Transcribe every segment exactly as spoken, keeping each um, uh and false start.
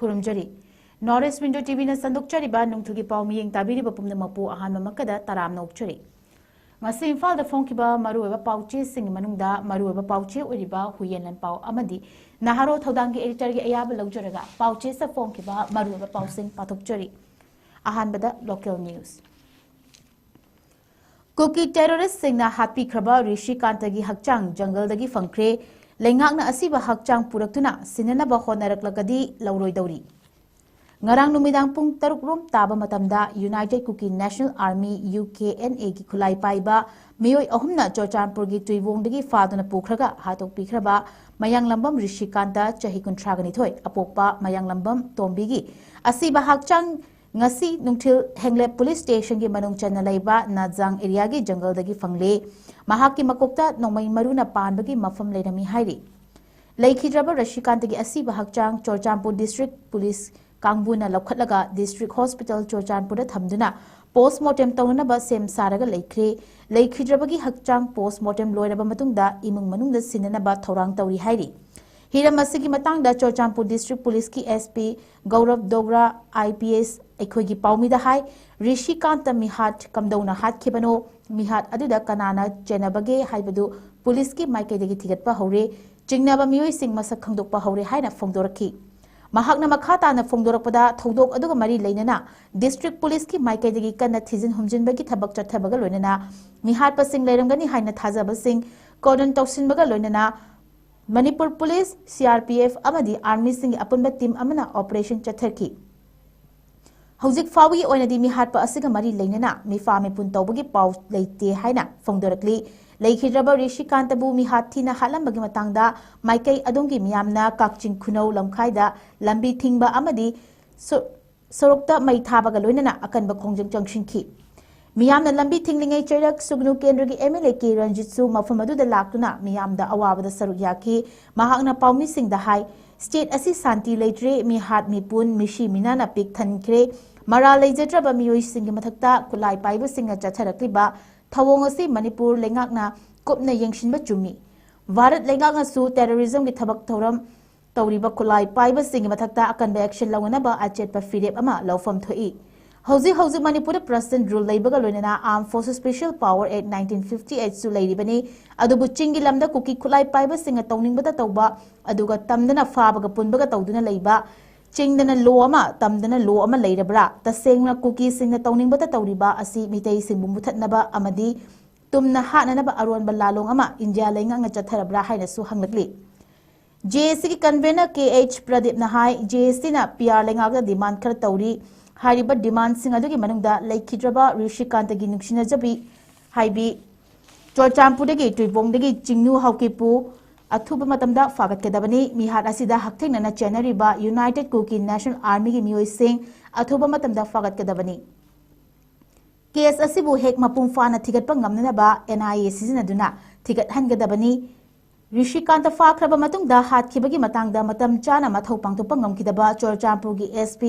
ꯈꯨꯔꯨꯝꯖꯔꯤ꯫ North East Window ꯇꯤꯚꯤꯅ ꯁꯟꯗꯣꯛꯆꯔꯤꯕ ꯅꯨꯡꯊꯤꯜꯒꯤ ꯄꯥꯎ ꯃꯤꯠꯌꯦꯡ ꯇꯥꯕꯤꯔꯤꯕ ꯄꯨꯝꯅꯃꯛꯄꯨ ꯑꯍꯥꯟꯕꯃꯛꯀꯗ ꯇꯔꯥꯝꯅ ꯑꯣꯛꯆꯔꯤ꯫ ꯉꯁꯤ ꯏꯝꯐꯥꯜꯗ ꯐꯣꯡꯈꯤꯕ ꯃꯔꯨꯑꯣꯏꯕ ꯄꯥꯎꯆꯦꯁꯤꯡꯒꯤ ꯃꯅꯨꯡꯗ ꯃꯔꯨꯑꯣꯏꯕ ꯄꯥꯎꯆꯦ ꯑꯣꯏꯔꯤꯕ ꯍꯨꯏꯌꯦꯟ ꯂꯟꯄꯥꯎ ꯑꯃꯗꯤ ꯅꯍꯥꯔꯣꯜ ꯊꯧꯗꯥꯡꯒꯤ editorꯒꯤ ꯑꯌꯥꯕ ꯂꯧꯖꯔꯒ ꯄꯥꯎꯆꯦꯁꯤꯗ ꯐꯣꯡꯈꯤꯕ ꯃꯔꯨꯑꯣꯏꯕ ꯄꯥꯎꯁꯤꯡ ꯄꯥꯊꯣꯛꯆꯔꯤ꯫ ꯑꯍꯥꯟꯕꯗ local news꯫ ꯀꯨꯀꯤ terroristꯁꯤꯡꯅ ꯍꯥꯠꯄꯤꯈ꯭ꯔꯕ ꯔꯤꯁꯤꯀꯥꯟꯇꯒꯤ ꯍꯛꯆꯥꯡ ꯖꯪꯒꯜꯗꯒꯤ ꯐꯪꯈ꯭ꯔꯦ꯫ ꯂꯩꯉꯥꯛꯅ ꯑꯁꯤꯕ ꯍꯛꯆꯥꯡ ꯄꯨꯔꯛꯇꯨꯅ ꯁꯤꯟꯅꯅꯕ ꯍꯣꯠꯅꯔꯛꯂꯒꯗꯤ ꯂꯧꯔꯣꯏꯗꯧꯔꯤ꯫ ꯉꯔꯥꯡ ꯅꯨꯃꯤꯗꯥꯡ ꯄꯨꯡ ꯇꯔꯨꯛ ꯔꯣꯝ ꯇꯥꯕ ꯃꯇꯝꯗ United Kuki National Army, UKNAꯒꯤ ꯈꯨꯠꯂꯥꯏ ꯄꯥꯏꯕ ꯃꯤꯑꯣꯏ ꯑꯍꯨꯝꯅ ꯆꯨꯔꯆꯥꯟꯄꯨꯔꯒꯤ ꯇꯨꯏꯋꯣꯡꯗꯒꯤ ꯐꯥꯗꯨꯅ ꯄꯨꯈ꯭ꯔꯒ ꯍꯥꯠꯇꯣꯛꯄꯤꯈ꯭ꯔꯕ ꯃꯌꯥꯡꯂꯝꯕꯝ ꯔꯤꯁꯤꯀꯥꯟꯇ, ꯆꯍꯤ ꯀꯨꯟꯊ꯭ꯔꯥꯒ ꯅꯤꯊꯣꯏ, ꯑꯄꯣꯛꯄ ꯃꯌꯥꯡꯂꯝꯕꯝ ꯇꯣꯝꯕꯤꯒꯤ ꯑꯁꯤꯕ ꯍꯛꯆꯥꯡ ꯉꯁꯤ ꯅꯨꯡꯊꯤꯜ ꯍꯦꯡꯂꯦꯞ police stationꯒꯤ ꯃꯅꯨꯡ ꯆꯟꯅ ꯂꯩꯕ ꯅꯥꯖꯥꯡ areaꯒꯤ ꯖꯪꯒꯜꯗꯒꯤ ꯐꯪꯂꯦ꯫ ꯃꯍꯥꯛꯀꯤ ꯃꯀꯣꯛꯇ ꯅꯣꯡꯃꯩ ꯃꯔꯨꯅ ꯄꯥꯟꯕꯒꯤ ꯃꯐꯝ ꯂꯩꯔꯝꯃꯤ ꯍꯥꯏꯔꯤ꯫ ꯂꯩꯈꯤꯗ꯭ꯔꯕ ꯔꯤꯁꯤꯀꯥꯟꯇꯒꯤ ꯑꯁꯤꯕ ꯍꯛꯆꯥꯡ ꯆꯨꯔꯆꯥꯟꯄꯨꯔ district police ꯀꯥꯡꯕꯨꯅ ꯂꯧꯈꯠꯂꯒ district hospital ꯆꯨꯔꯆꯥꯟꯄꯨꯔꯗ ꯊꯝꯗꯨꯅ post mortem ꯇꯧꯅꯅꯕ ꯁꯦꯝ ꯁꯥꯔꯒ ꯂꯩꯈ꯭ꯔꯦ꯫ ꯂꯩꯈꯤꯗ꯭ꯔꯕꯒꯤ ꯍꯛꯆꯥꯡ post mortem ꯂꯣꯏꯔꯕ ꯃꯇꯨꯡꯗ ꯏꯃꯨꯡ ꯃꯅꯨꯡꯗ ꯁꯤꯟꯅꯅꯕ ꯊꯧꯔꯥꯡ ꯇꯧꯔꯤ ꯍꯥꯏꯔꯤ꯫ ꯍꯤꯔꯝ ꯑꯁꯤꯒꯤ ꯃꯇꯥꯡꯗ ꯆꯨꯔꯆꯥꯟꯄꯨꯔ district policeꯀꯤ SP ꯒꯧꯔꯕ ꯗꯣꯒ꯭ꯔꯥ, IPS, ꯑꯩꯈꯣꯏꯒꯤ ꯄꯥꯎꯃꯤꯗ ꯍꯥꯏ, ꯔꯤꯁꯤꯀꯥꯟꯇ ꯃꯤꯍꯥꯠ ꯀꯝꯗꯧꯅ ꯍꯥꯠꯈꯤꯕꯅꯣ, ꯃꯤꯍꯥꯠ ꯑꯗꯨꯗ ꯀꯅꯥꯅ ꯆꯦꯟꯅꯕꯒꯦ ꯍꯥꯏꯕꯗꯨ policeꯀꯤ ꯃꯥꯏꯀꯩꯗꯒꯤ ꯊꯤꯒꯠꯄ ꯍꯧꯔꯦ, ꯆꯤꯡꯅꯕ ꯃꯤꯑꯣꯏꯁꯤꯡ ꯃꯁꯛ ꯈꯪꯗꯣꯛꯄ ꯍꯧꯔꯦ ꯍꯥꯏꯅ ꯐꯣꯡꯗꯣꯔꯛꯈꯤ꯫ ꯃꯍꯥꯛꯅ ꯃꯈꯥ ꯇꯥꯅ ꯐꯣꯡꯗꯣꯔꯛꯄꯗ, ꯊꯧꯗꯣꯛ ꯑꯗꯨꯒ ꯃꯔꯤ ꯂꯩꯅꯅ district policeꯀꯤ ꯃꯥꯏꯀꯩꯗꯒꯤ ꯀꯟꯅ ꯊꯤꯖꯤꯟ ꯍꯨꯝꯖꯤꯟꯕꯒꯤ ꯊꯕꯛ ꯆꯠꯊꯕꯒ ꯂꯣꯏꯅꯅ ꯃꯤꯍꯥꯠꯄꯁꯤꯡ ꯂꯩꯔꯝꯒꯅꯤ ꯍꯥꯏꯅ ꯊꯥꯖꯕꯁꯤꯡ cordon ꯇꯧꯁꯤꯟꯕꯒ ꯂꯣꯏꯅꯅ ꯃꯅꯤꯄꯨꯔ police, CRPF ꯑꯃꯗꯤ armyꯁꯤꯡꯒꯤ ꯑꯄꯨꯟꯕ team ꯑꯃꯅ operation ꯆꯠꯊꯈꯤ꯫ ꯍꯧꯖꯤꯛ ꯐꯥꯎꯕꯒꯤ ꯑꯣꯏꯅꯗꯤ ꯃꯤꯍꯥꯠꯄ ꯑꯁꯤꯒ ꯃꯔꯤ ꯂꯩꯅꯅ ꯃꯤꯐꯥ ꯃꯤꯄꯨꯟ ꯇꯧꯕꯒꯤ ꯄꯥꯎ ꯂꯩꯇꯦ ꯍꯥꯏꯅ ꯐꯣꯡꯗꯣꯔꯛꯂꯤ꯫ ꯂꯩꯈꯤꯗ꯭ꯔꯕ ꯔꯤꯁꯤꯀꯥꯟꯇꯕꯨ ꯃꯤꯍꯥꯠ ꯊꯤꯅ ꯍꯥꯠꯂꯝꯕꯒꯤ ꯃꯇꯥꯡꯗ ꯃꯥꯏꯀꯩ ꯑꯗꯣꯝꯒꯤ ꯃꯤꯌꯥꯝꯅ ꯀꯛꯆꯤꯡ ꯈꯨꯅꯧ ꯂꯝꯈꯥꯏꯗ ꯂꯝꯕꯤ ꯊꯤꯡꯕ ꯑꯃꯗꯤ ꯁꯣ-, ꯁꯣꯔꯣꯛꯇ ꯃꯩ ꯊꯥꯕꯒ ꯂꯣꯏꯅꯅ ꯑꯀꯟꯕ ꯈꯣꯡꯖꯪ ꯆꯪꯁꯤꯟꯈꯤ꯫ ꯃꯤꯌꯥꯝꯅ ꯂꯝꯕꯤ ꯊꯤꯡꯂꯤꯉꯩ ꯆꯩꯔꯛ ꯁꯨꯒꯅꯨ ꯀꯦꯟꯗ꯭ꯔꯒꯤ MLA ꯀꯦ ꯔꯟꯖꯤꯠꯁꯨ ꯃꯐꯝ ꯑꯗꯨꯗ ꯂꯥꯛꯇꯨꯅ ꯃꯤꯌꯥꯝꯗ ꯑꯋꯥꯕꯗ ꯁꯔꯨꯛ ꯌꯥꯈꯤ꯫ ꯃꯍꯥꯛꯅ ꯄꯥꯎꯃꯤꯁꯤꯡꯗ ꯍꯥꯏ, state ꯑꯁꯤ ꯁꯥꯟꯇꯤ ꯂꯩꯇ꯭ꯔꯦ, ꯃꯤꯍꯥꯠ ꯃꯤꯄꯨꯟ, ꯃꯤꯁꯤ ꯃꯤꯅꯥꯅ ꯄꯤꯛ ꯊꯟꯈ꯭ꯔꯦ꯫ ꯃꯔꯥꯜ ꯂꯩꯖꯗ꯭ꯔꯕ ꯃꯤꯑꯣꯏꯁꯤꯡꯒꯤ ꯃꯊꯛꯇ ꯈꯨꯠꯂꯥꯏ ꯄꯥꯏꯕꯁꯤꯡꯅ ꯆꯠꯊꯔꯛꯂꯤꯕ ꯊꯧꯑꯣꯡ ꯑꯁꯤ ꯃꯅꯤꯄꯨꯔ ꯂꯩꯉꯥꯛꯅ ꯀꯨꯞꯅ ꯌꯦꯡꯁꯤꯟꯕ ꯆꯨꯝꯃꯤ꯫ ꯚꯥꯔꯠ ꯂꯩꯉꯥꯛꯅꯁꯨ terrorismꯒꯤ ꯊꯕꯛ ꯊꯧꯔꯝ ꯇꯧꯔꯤꯕ ꯈꯨꯠꯂꯥꯏ ꯄꯥꯏꯕꯁꯤꯡꯒꯤ ꯃꯊꯛꯇ ꯑꯀꯟꯕ action ꯂꯧꯅꯅꯕ ꯑꯆꯦꯠꯄ ꯐꯤꯔꯦꯞ ꯑꯃ ꯂꯧꯐꯝ ꯊꯣꯛꯏ꯫ ꯍꯧꯖꯤꯛ ꯍꯧꯖꯤꯛ ꯃꯅꯤꯄꯨꯔꯗ present rule ꯂꯩꯕꯒ ꯂꯣꯏꯅꯅ Armed Forces Special Power Act nineteen fifty eight ꯁꯨ ꯂꯩꯔꯤꯕꯅꯤ꯫ ꯑꯗꯨꯕꯨ ꯆꯤꯡꯒꯤ ꯂꯝꯗ ꯀꯨꯀꯤ ꯈꯨꯠꯂꯥꯏ ꯄꯥꯏꯕꯁꯤꯡꯅ ꯇꯧꯅꯤꯡꯕꯗ ꯇꯧꯕ, ꯑꯗꯨꯒ ꯇꯝꯗꯅ ꯐꯥꯕꯒ ꯄꯨꯟꯕꯒ ꯇꯧꯗꯨꯅ ꯂꯩꯕ, ꯆꯤꯡꯗꯅ law ꯑꯃ, ꯇꯝꯗꯅ law ꯑꯃ ꯂꯩꯔꯕ꯭ꯔꯥ? ꯇꯁꯦꯡꯅ ꯀꯨꯀꯤꯁꯤꯡꯅ ꯇꯧꯅꯤꯡꯕꯗ ꯇꯧꯔꯤꯕ ꯑꯁꯤ ꯃꯤꯇꯩꯁꯤꯡꯕꯨ ꯃꯨꯊꯠꯅꯕ ꯑꯃꯗꯤ ꯇꯨꯝꯅ ꯍꯥꯠꯅꯅꯕ ꯑꯔꯣꯟꯕ ꯂꯥꯂꯣꯡ ꯑꯃ ꯏꯟꯗꯤꯌꯥ ꯂꯩꯉꯥꯛꯅ ꯆꯠꯊꯔꯕ꯭ꯔꯥ ꯍꯥꯏꯅꯁꯨ ꯍꯪꯂꯛꯂꯤ꯫ JAC ꯒꯤ convener KH ꯄ꯭ꯔꯗꯤꯞꯅ ꯍꯥꯏ, JAC ꯅ PR ꯂꯩꯉꯥꯛꯇ demand ꯈꯔ ꯇꯧꯔꯤ꯫ ꯍꯥꯏꯔꯤꯕ demand ꯁꯤꯡ ꯑꯗꯨꯒꯤ ꯃꯅꯨꯡꯗ ꯂꯩꯈꯤꯗ꯭ꯔꯕ ꯔꯤꯁꯤꯀꯥꯟꯇꯒꯤ ꯅꯨꯡꯁꯤꯅꯖꯕꯤ ꯍꯥꯏꯕꯤ ꯆꯨꯔꯆꯥꯟꯄꯨꯔꯗꯒꯤ ꯇꯨꯏꯕꯣꯡꯗꯒꯤ ꯆꯤꯡꯅꯨ ꯍꯥꯎꯀꯤꯞꯄꯨ ꯑꯊꯨꯕ ꯃꯇꯝꯗ ꯐꯥꯒꯠꯀꯗꯕꯅꯤ꯫ ꯃꯤꯍꯥꯠ ꯑꯁꯤꯗ ꯍꯛꯊꯦꯡꯅꯅ ꯆꯦꯟꯅꯔꯤꯕ United Kuki National Army ꯒꯤ ꯃꯤꯑꯣꯏꯁꯤꯡ ꯑꯊꯨꯕ ꯃꯇꯝꯗ ꯐꯥꯒꯠꯀꯗꯕꯅꯤ꯫ Case ꯑꯁꯤꯕꯨ ꯍꯦꯛ ꯃꯄꯨꯡ ꯐꯥꯅ ꯊꯤꯒꯠꯄ ꯉꯝꯅꯅꯕ NIA ꯁꯤꯖꯤꯟꯅꯗꯨꯅ ꯊꯤꯒꯠꯍꯟꯒꯗꯕꯅꯤ꯫ ꯔꯤꯁꯤꯀꯥꯟꯇ ꯐꯥꯈ꯭ꯔꯕ ꯃꯇꯨꯡꯗ ꯍꯥꯠꯈꯤꯕꯒꯤ ꯃꯇꯥꯡꯗ ꯃꯇꯝ ꯆꯥꯅ ꯃꯊꯧ ꯄꯥꯡꯊꯣꯛꯄ ꯉꯝꯈꯤꯗꯕ ꯆꯨꯔꯆꯥꯟꯄꯨꯔꯒꯤ SP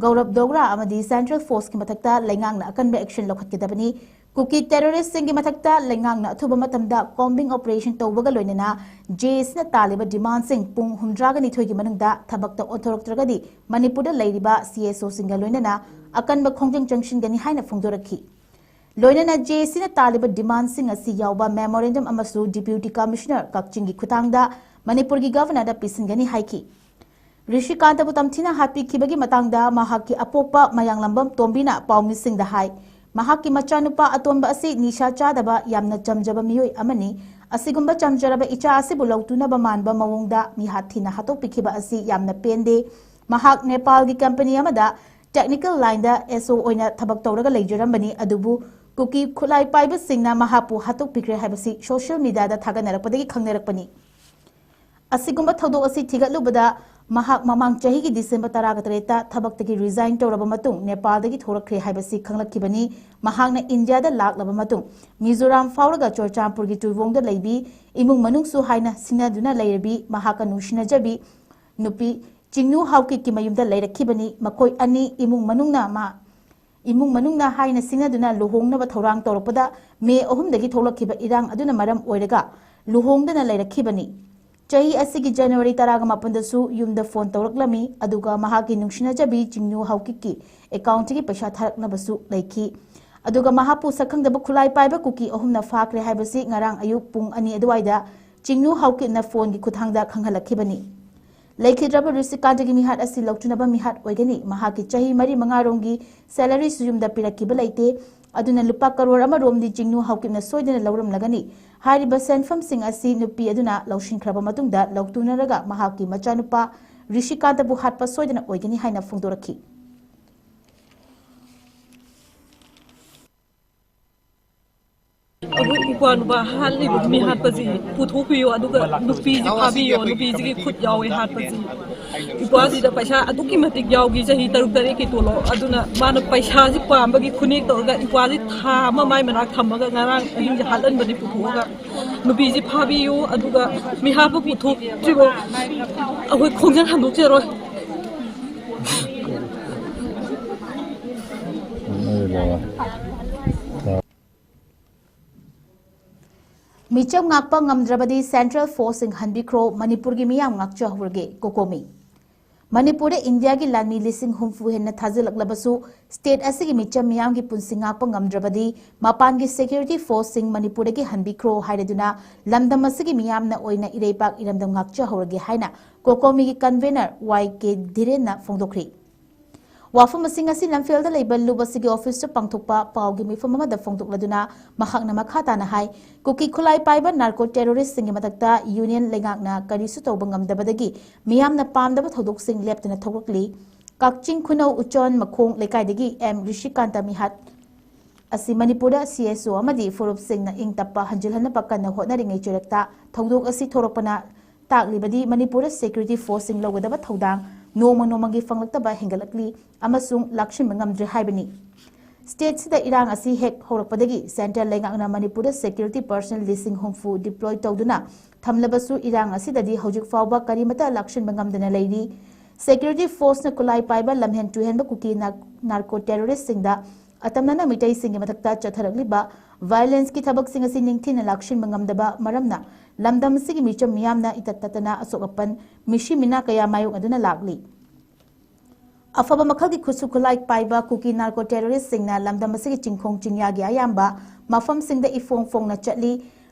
ꯒꯧꯔꯕ ꯗꯣꯒ꯭ꯔꯥ ꯑꯃꯗꯤ Central Force ꯀꯤ ꯃꯊꯛꯇ ꯂꯩꯉꯥꯛꯅ ꯑꯀꯟꯕ action ꯂꯧꯈꯠꯀꯗꯕꯅꯤ꯫ ꯀꯨꯀꯤ terrorist ꯁꯤꯡꯒꯤ ꯃꯊꯛꯇ ꯂꯩꯉꯥꯛꯅ ꯑꯊꯨꯕ ꯃꯇꯝꯗ combing operation ꯇꯧꯕꯒ ꯂꯣꯏꯅꯅ JAC ꯅ ꯇꯥꯜꯂꯤꯕ demand ꯁꯤꯡ ꯄꯨꯡ ꯍꯨꯝꯗ꯭ꯔꯥꯒ ꯅꯤꯊꯣꯏꯒꯤ ꯃꯅꯨꯡꯗ ꯊꯕꯛꯇ ꯑꯣꯟꯊꯣꯔꯛꯇ꯭ꯔꯒꯗꯤ ꯃꯅꯤꯄꯨꯔꯗ ꯂꯩꯔꯤꯕ CSO ꯁꯤꯡꯒ ꯂꯣꯏꯅꯅ ꯑꯀꯟꯕ ꯈꯣꯡꯖꯪ ꯆꯪꯁꯤꯟꯒꯅꯤ ꯍꯥꯏꯅ ꯐꯣꯡꯗꯣꯔꯛꯈꯤ꯫ ꯂꯣꯏꯅꯅ JAC ꯅ ꯇꯥꯜꯂꯤꯕ demand ꯁꯤꯡ ꯑꯁꯤ ꯌꯥꯎꯕ memorandum ꯑꯃꯁꯨ Deputy Commissioner ꯀꯛꯆꯤꯡꯒꯤ ꯈꯨꯠꯊꯥꯡꯗ ꯃꯅꯤꯄꯨꯔꯒꯤ Governor ꯗ ꯄꯤꯁꯤꯟꯒꯅꯤ ꯍꯥꯏꯈꯤ꯫ ꯔꯤꯁꯤꯀꯥꯟꯇꯕꯨ ꯇꯝꯊꯤꯅ ꯍꯥꯠꯄꯤꯈꯤꯕꯒꯤ ꯃꯇꯥꯡꯗ ꯃꯍꯥꯛꯀꯤ ꯑꯄꯣꯛꯄ ꯃꯌꯥꯡꯂꯝꯕꯝ ꯇꯣꯝꯕꯤꯅ ꯄꯥꯎꯃꯤꯁꯤꯡꯗ ꯍꯥꯏ, ꯃꯍꯥꯛꯀꯤ ꯃꯆꯥꯅꯨꯄꯥ ꯑꯇꯣꯟꯕ ꯑꯁꯤ ꯅꯤꯁꯥ ꯆꯥꯗꯕ ꯌꯥꯝꯅ ꯆꯝꯖꯕ ꯃꯤꯑꯣꯏ ꯑꯃꯅꯤ꯫ ꯑꯁꯤꯒꯨꯝꯕ ꯆꯝꯖꯔꯕ ꯏꯆꯥ ꯑꯁꯤꯕꯨ ꯂꯧꯇꯨꯅꯕ ꯃꯥꯟꯕ ꯃꯑꯣꯡꯗ ꯃꯤꯍꯥꯠ ꯊꯤꯅ ꯍꯥꯠꯇꯣꯛꯄꯤꯈꯤꯕ ꯑꯁꯤ ꯌꯥꯝꯅ ꯄꯦꯟꯗꯦ꯫ ꯃꯍꯥꯛ ꯅꯦꯄꯥꯜꯒꯤ company ꯑꯃꯗ technical line ꯗ SO ꯑꯣꯏꯅ ꯊꯕꯛ ꯇꯧꯔꯒ ꯂꯩꯖꯔꯝꯕꯅꯤ, ꯑꯗꯨꯕꯨ ꯀꯨꯀꯤ ꯈꯨꯠꯂꯥꯏ ꯄꯥꯏꯕꯁꯤꯡꯅ ꯃꯍꯥꯛꯄꯨ ꯍꯥꯠꯇꯣꯛꯄꯤꯈ꯭ꯔꯦ ꯍꯥꯏꯕꯁꯤ social media ꯗ ꯊꯥꯒꯠꯅꯔꯛꯄꯗꯒꯤ ꯈꯪꯅꯔꯛꯄꯅꯤ꯫ ꯑꯁꯤꯒꯨꯝꯕ ꯊꯧꯗꯣꯛ ꯑꯁꯤ ꯊꯤꯒꯠꯂꯨꯕꯗ ꯃꯍꯥꯛ ꯃꯃꯥꯡ ꯆꯍꯤꯒꯤ December ꯇꯔꯥꯒ ꯇꯔꯦꯠꯇ ꯊꯕꯛꯇꯒꯤ resign ꯇꯧꯔꯕ ꯃꯇꯨꯡ ꯅꯦꯄꯥꯜꯗꯒꯤ ꯊꯣꯛꯂꯛꯈ꯭ꯔꯦ ꯍꯥꯏꯕꯁꯤ ꯈꯪꯂꯛꯈꯤꯕꯅꯤ꯫ ꯃꯍꯥꯛꯅ ꯏꯟꯗꯤꯌꯥꯗ ꯂꯥꯛꯂꯕ ꯃꯇꯨꯡ ꯃꯤꯖꯣꯔꯥꯝ ꯐꯥꯎꯔꯒ ꯆꯨꯔꯆꯥꯟꯄꯨꯔꯒꯤ ꯇꯨꯏꯋꯣꯡꯗ ꯂꯩꯕꯤ ꯏꯃꯨꯡ ꯃꯅꯨꯡꯁꯨ ꯍꯥꯏꯅ ꯁꯤꯡꯅꯗꯨꯅ ꯂꯩꯔꯕꯤ ꯃꯍꯥꯛꯀ ꯅꯨꯡꯁꯤꯅꯖꯕꯤ ꯅꯨꯄꯤ ꯆꯤꯡꯅꯨ ꯍꯥꯎꯀꯤꯞꯀꯤ ꯃꯌꯨꯝꯗ ꯂꯩꯔꯛꯈꯤꯕꯅꯤ꯫ ꯃꯈꯣꯏ ꯑꯅꯤ ꯏꯃꯨꯡ ꯃꯅꯨꯡꯅ ꯃꯥ-, ꯏꯃꯨꯡ ꯃꯅꯨꯡꯅ ꯍꯥꯏꯅ ꯁꯤꯡꯅꯗꯨꯅ ꯂꯨꯍꯣꯡꯅꯕ ꯊꯧꯔꯥꯡ ꯇꯧꯔꯛꯄꯗ ꯃꯦ ꯑꯍꯨꯝꯗꯒꯤ ꯊꯣꯛꯂꯛꯈꯤꯕ ꯏꯔꯥꯡ ꯑꯗꯨꯅ ꯃꯔꯝ ꯑꯣꯏꯔꯒ ꯂꯨꯍꯣꯡꯗꯅ ꯂꯩꯔꯛꯈꯤꯕꯅꯤ꯫ ꯆꯍꯤ ꯑꯁꯤꯒꯤ ꯖꯅꯋꯥꯔꯤ ꯇꯔꯥꯒ ꯃꯥꯄꯟꯗꯁꯨ ꯌꯨꯝꯗ ꯐꯣꯟ ꯇꯧꯔꯛꯂꯝꯃꯤ, ꯑꯗꯨꯒ ꯃꯍꯥꯛꯀꯤ ꯅꯨꯡꯁꯤꯅꯖꯕꯤ ꯆꯤꯡꯅꯨ ꯍꯥꯎꯀꯤꯞꯀꯤ ꯑꯦꯀꯥꯎꯟꯠꯇꯒꯤ ꯄꯩꯁꯥ ꯊꯥꯔꯛꯅꯕꯁꯨ ꯂꯩꯈꯤ꯫ ꯑꯗꯨꯒ ꯃꯍꯥꯛꯄꯨ ꯁꯛꯈꯪꯗꯕ ꯈꯨꯠꯂꯥꯏ ꯄꯥꯏꯕ ꯀꯨꯀꯤ ꯑꯍꯨꯝꯅ ꯐꯥꯈ꯭ꯔꯦ ꯍꯥꯏꯕꯁꯤ ꯉꯔꯥꯡ ꯑꯌꯨꯛ ꯄꯨꯡ ꯑꯅꯤ ꯑꯗꯨꯋꯥꯏꯗ ꯆꯤꯡꯅꯨ ꯍꯥꯎꯀꯤꯞꯅ ꯐꯣꯟꯒꯤ ꯈꯨꯠꯊꯥꯡꯗ ꯈꯪꯍꯜꯂꯛꯈꯤꯕꯅꯤ꯫ ꯂꯩꯈꯤꯗ꯭ꯔꯕ ꯔꯤꯁꯤꯀꯥꯟꯇꯒꯤ ꯃꯤꯍꯥꯠ ꯑꯁꯤ ꯂꯧꯊꯨꯅꯕ ꯃꯤꯍꯥꯠ ꯑꯣꯏꯒꯅꯤ꯫ ꯃꯍꯥꯛꯀꯤ ꯆꯍꯤ ꯃꯔꯤ ꯃꯉꯥꯔꯣꯝꯒꯤ ꯁꯦꯂꯔꯤꯁꯨ ꯌꯨꯝꯗ ꯄꯤꯔꯛꯈꯤꯕ ꯂꯩꯇꯦ꯫ ꯑꯗꯨꯅ ꯂꯨꯄꯥ ꯀꯔꯣꯔ ꯑꯃꯔꯣꯝꯗꯤ ꯆꯤꯡꯅꯨ ꯍꯥꯎꯀꯤꯞꯅ ꯁꯣꯏꯗꯅ ꯂꯧꯔꯝꯂꯒꯅꯤ꯫ ꯍꯥꯏꯔꯤꯕ ꯁꯦꯟꯐꯝꯁꯤꯡ ꯑꯁꯤ ꯅꯨꯄꯤ ꯑꯗꯨꯅ ꯂꯧꯁꯤꯟꯈ꯭ꯔꯕ ꯃꯇꯨꯡꯗ ꯂꯧꯇꯨꯅꯔꯒ ꯃꯍꯥꯛꯀꯤ ꯃꯆꯥꯅꯨꯄꯥ ꯔꯤꯁꯤꯀꯥꯟꯇꯕꯨ ꯍꯥꯠꯄ ꯁꯣꯏꯗꯅ ꯑꯣꯏꯒꯅꯤ ꯍꯥꯏꯅ ꯐꯣꯡꯗꯣꯔꯛꯈꯤ꯫ ꯑꯩꯈꯣꯏ ꯏꯄ꯭ꯋꯥ ꯅꯨꯄꯥ ꯍꯥꯠꯂꯤꯕ ꯃꯤ ꯍꯥꯠꯄꯁꯤ ꯄꯨꯊꯣꯛꯄꯤꯌꯣ, ꯑꯗꯨꯒ ꯅꯨꯄꯤꯁꯤ ꯐꯥꯕꯤꯌꯣ, ꯅꯨꯄꯤꯁꯤꯒꯤ ꯈꯨꯠ ꯌꯥꯎꯋꯦ ꯍꯥꯠꯄꯁꯤ꯫ ꯏꯄ꯭ꯋꯥꯁꯤꯗ ꯄꯩꯁꯥ ꯑꯗꯨꯛꯀꯤ ꯃꯇꯤꯛ ꯌꯥꯎꯈꯤ, ꯆꯍꯤ ꯇꯔꯨꯛ ꯇꯔꯦꯠꯀꯤ ꯇꯣꯂꯣꯞ꯫ ꯑꯗꯨꯅ ꯃꯥꯅ ꯄꯩꯁꯥꯁꯤ ꯄꯥꯝꯕꯒꯤ ꯈꯨꯅꯦꯛ ꯇꯧꯔꯒ ꯏꯄ꯭ꯋꯥꯁꯤ ꯊꯥ ꯑꯃ ꯃꯥꯏ ꯃꯅꯥꯛ ꯊꯝꯃꯒ ꯉꯔꯥꯡ ꯃꯤꯁꯦ ꯍꯥꯠꯍꯟꯕꯅꯤ ꯄꯨꯊꯣꯛꯑꯒ꯫ ꯅꯨꯄꯤꯁꯤ ꯐꯥꯕꯤꯌꯨ, ꯑꯗꯨꯒ ꯃꯤ ꯍꯥꯠꯄ ꯄꯨꯊꯣꯛꯇ꯭ꯔꯤꯕ ꯑꯩꯈꯣꯏ ꯈꯣꯡꯖꯪ ꯍꯟꯗꯣꯛꯆꯔꯣꯏ꯫ ꯃꯤꯆꯝ ꯉꯥꯛꯄ ꯉꯝꯗ꯭ꯔꯕꯗꯤ ꯁꯦꯟꯇ꯭ꯔꯦꯜ ꯐꯣꯔꯁꯁꯤꯡ ꯍꯟꯕꯤꯈ꯭ꯔꯣ, ꯃꯅꯤꯄꯨꯔꯒꯤ ꯃꯤꯌꯥꯝ ꯉꯥꯛꯆꯍꯧꯔꯒꯦ, ꯀꯣꯀꯣꯃꯤ꯫ ꯃꯅꯤꯄꯨꯔꯗ ꯏꯟꯗꯤꯌꯥꯒꯤ ꯂꯥꯟꯃꯤ ꯂꯤꯁꯤꯡ ꯍꯨꯝꯐꯨ ꯍꯦꯟꯅ ꯊꯥꯖꯤꯜꯂꯛꯂꯕꯁꯨ, ꯁ꯭ꯇꯦꯠ ꯑꯁꯤꯒꯤ ꯃꯤꯆꯝ ꯃꯤꯌꯥꯝꯒꯤ ꯄꯨꯟꯁꯤ ꯉꯥꯛꯄ ꯉꯝꯗ꯭ꯔꯕꯗꯤ ꯃꯄꯥꯟꯒꯤ ꯁꯦꯀ꯭ꯌꯨꯔꯤꯇꯤ ꯐꯣꯔꯁꯁꯤꯡ ꯃꯅꯤꯄꯨꯔꯗꯒꯤ ꯍꯟꯕꯤꯈ꯭ꯔꯣ ꯍꯥꯏꯔꯗꯨꯅ ꯂꯝꯗꯝ ꯑꯁꯤꯒꯤ ꯃꯤꯌꯥꯝꯅ ꯑꯣꯏꯅ ꯏꯔꯩꯄꯥꯛ ꯏꯔꯝꯗꯝ ꯉꯥꯛꯆꯍꯧꯔꯒꯦ ꯍꯥꯏꯅ ꯀꯣꯀꯣꯃꯤꯒꯤ ꯀꯟꯚꯦꯅꯔ ꯋꯥꯏ ꯀꯦ ꯙꯤꯔꯦꯟꯅ ꯐꯣꯡꯗꯣꯛꯈ꯭ꯔꯤ꯫ ꯋꯥꯐꯝ ꯑꯁꯤꯡ ꯑꯁꯤ ꯂꯝꯐꯦꯜꯗ ꯂꯩꯕ ꯂꯨꯞ ꯑꯁꯤꯒꯤ ꯑꯣꯐꯤꯁꯇ ꯄꯥꯡꯊꯣꯛꯄ ꯄꯥꯎꯒꯤ ꯃꯤꯐꯝ ꯑꯃꯗ ꯐꯣꯡꯗꯣꯛꯂꯗꯨꯅ ꯃꯍꯥꯛꯅ ꯃꯈꯥ ꯇꯥꯅ ꯍꯥꯏ, ꯀꯨꯀꯤ ꯈꯨꯠꯂꯥꯏ ꯄꯥꯏꯕ ꯅꯥꯔꯀꯣ ꯇꯦꯔꯣꯔꯤꯁꯁꯤꯡꯒꯤ ꯃꯊꯛꯇ ꯌꯨꯅꯤꯌꯟ ꯂꯩꯉꯥꯛꯅ ꯀꯔꯤꯁꯨ ꯇꯧꯕ ꯉꯝꯗꯕꯗꯒꯤ ꯃꯤꯌꯥꯝꯅ ꯄꯥꯝꯗꯕ ꯊꯧꯗꯣꯛꯁꯤꯡ ꯂꯦꯞꯇꯅ ꯊꯣꯛꯂꯛꯂꯤ꯫ ꯀꯛꯆꯤꯡ ꯈꯨꯅꯧ ꯎꯆꯣꯟ ꯃꯈꯣꯡ ꯂꯩꯀꯥꯏꯗꯒꯤ ꯑꯦꯝ ꯔꯤꯁꯤꯀꯥꯟꯇ ꯃꯤꯍꯥꯠ ꯑꯁꯤ ꯃꯅꯤꯄꯨꯔꯗ ꯁꯤ ꯑꯦꯁ ꯑꯣ ꯑꯃꯗꯤ ꯐꯨꯔꯨꯞꯁꯤꯡꯅ ꯏꯪ ꯇꯞꯄ ꯍꯟꯖꯤꯜꯍꯟꯅꯕ ꯀꯟꯅ ꯍꯣꯠꯅꯔꯤꯉꯩ ꯆꯩꯔꯛꯇ ꯊꯧꯗꯣꯛ ꯑꯁꯤ ꯊꯣꯔꯛꯄꯅ ꯇꯥꯛꯂꯤꯕꯗꯤ ꯃꯅꯤꯄꯨꯔꯗ ꯁꯦꯀ꯭ꯌꯨꯔꯤꯇꯤ ꯐꯣꯔꯁꯁꯤꯡ ꯂꯧꯒꯗꯕ ꯊꯧꯗꯥꯡ ꯅꯣꯡꯃ ꯅꯣꯡꯃꯒꯤ ꯐꯪꯂꯛꯇꯕ ꯍꯦꯟꯒꯠꯂꯛꯂꯤ ꯑꯃꯁꯨꯡ ꯂꯥꯛꯁꯤꯟꯕ ꯉꯝꯗ꯭ꯔꯦ ꯍꯥꯏꯕꯅꯤ꯫ ꯁ꯭ꯇꯦꯠꯁꯤꯗ ꯏꯔꯥꯡ ꯑꯁꯤ ꯍꯦꯛ ꯍꯧꯔꯛꯄꯗꯒꯤ ꯁꯦꯟꯇ꯭ꯔꯦꯜ ꯂꯩꯉꯥꯛꯅ ꯃꯅꯤꯄꯨꯔꯗ ꯁꯦꯀ꯭ꯌꯨꯔꯤꯇꯤ ꯄꯔꯁꯅꯦꯜ ꯂꯤꯁꯤꯡ ꯍꯨꯝꯐꯨ ꯗꯤꯄ꯭ꯂꯣꯏ ꯇꯧꯗꯨꯅ ꯊꯝꯂꯕꯁꯨ ꯏꯔꯥꯡ ꯑꯁꯤꯗꯗꯤ ꯍꯧꯖꯤꯛ ꯐꯥꯎꯕ ꯀꯔꯤꯃꯠꯇ ꯂꯥꯛꯁꯤꯟꯕ ꯉꯝꯗꯅ ꯂꯩꯔꯤ꯫ ꯁꯦꯀ꯭ꯌꯨꯔꯤꯇꯤ ꯐꯣꯔꯁꯅ ꯈꯨꯠꯂꯥꯏ ꯄꯥꯏꯕ ꯂꯝꯍꯦꯟ ꯇꯨꯍꯦꯟꯕ ꯀꯨꯀꯤ ꯅꯥꯔ-, ꯅꯥꯔꯀꯣ ꯇꯦꯔꯣꯔꯤꯁꯁꯤꯡꯗ ꯑꯇꯝꯅꯅ ꯃꯤꯇꯩꯁꯤꯡꯒꯤ ꯃꯊꯛꯇ ꯆꯠꯊꯔꯛꯂꯤꯕ violence ꯀꯤ ꯊꯕꯛꯁꯤꯡ ꯑꯁꯤ ꯅꯤꯡꯊꯤꯅ ꯂꯥꯛꯁꯤꯟꯕ ꯉꯝꯗꯕ ꯃꯔꯝꯅ ꯂꯝꯗꯝ ꯑꯁꯤꯒꯤ ꯃꯤꯆꯝ ꯃꯤꯌꯥꯝꯅ ꯏꯇꯠ ꯇꯠꯇꯅ ꯑꯁꯣꯛ ꯑꯄꯟ, ꯃꯤꯁꯤ ꯃꯤꯅꯥ ꯀꯌꯥ ꯃꯥꯌꯣꯛꯅꯗꯨꯅ ꯂꯥꯛꯂꯤ꯫ ꯑꯐꯕ ꯃꯈꯜꯒꯤ ꯈꯨꯠꯁꯨ ꯈꯨꯠꯂꯥꯏ ꯄꯥꯏꯕ ꯀꯨꯀꯤ narco terrorist ꯁꯤꯡꯅ ꯂꯝꯗꯝ ꯑꯁꯤꯒꯤ ꯆꯤꯡꯈꯣꯡ ꯆꯤꯡꯌꯥꯒꯤ ꯑꯌꯥꯝꯕ ꯃꯐꯝꯁꯤꯡꯗ ꯏꯐꯣꯡ ꯐꯣꯡꯅ ꯆꯠꯂꯤ꯫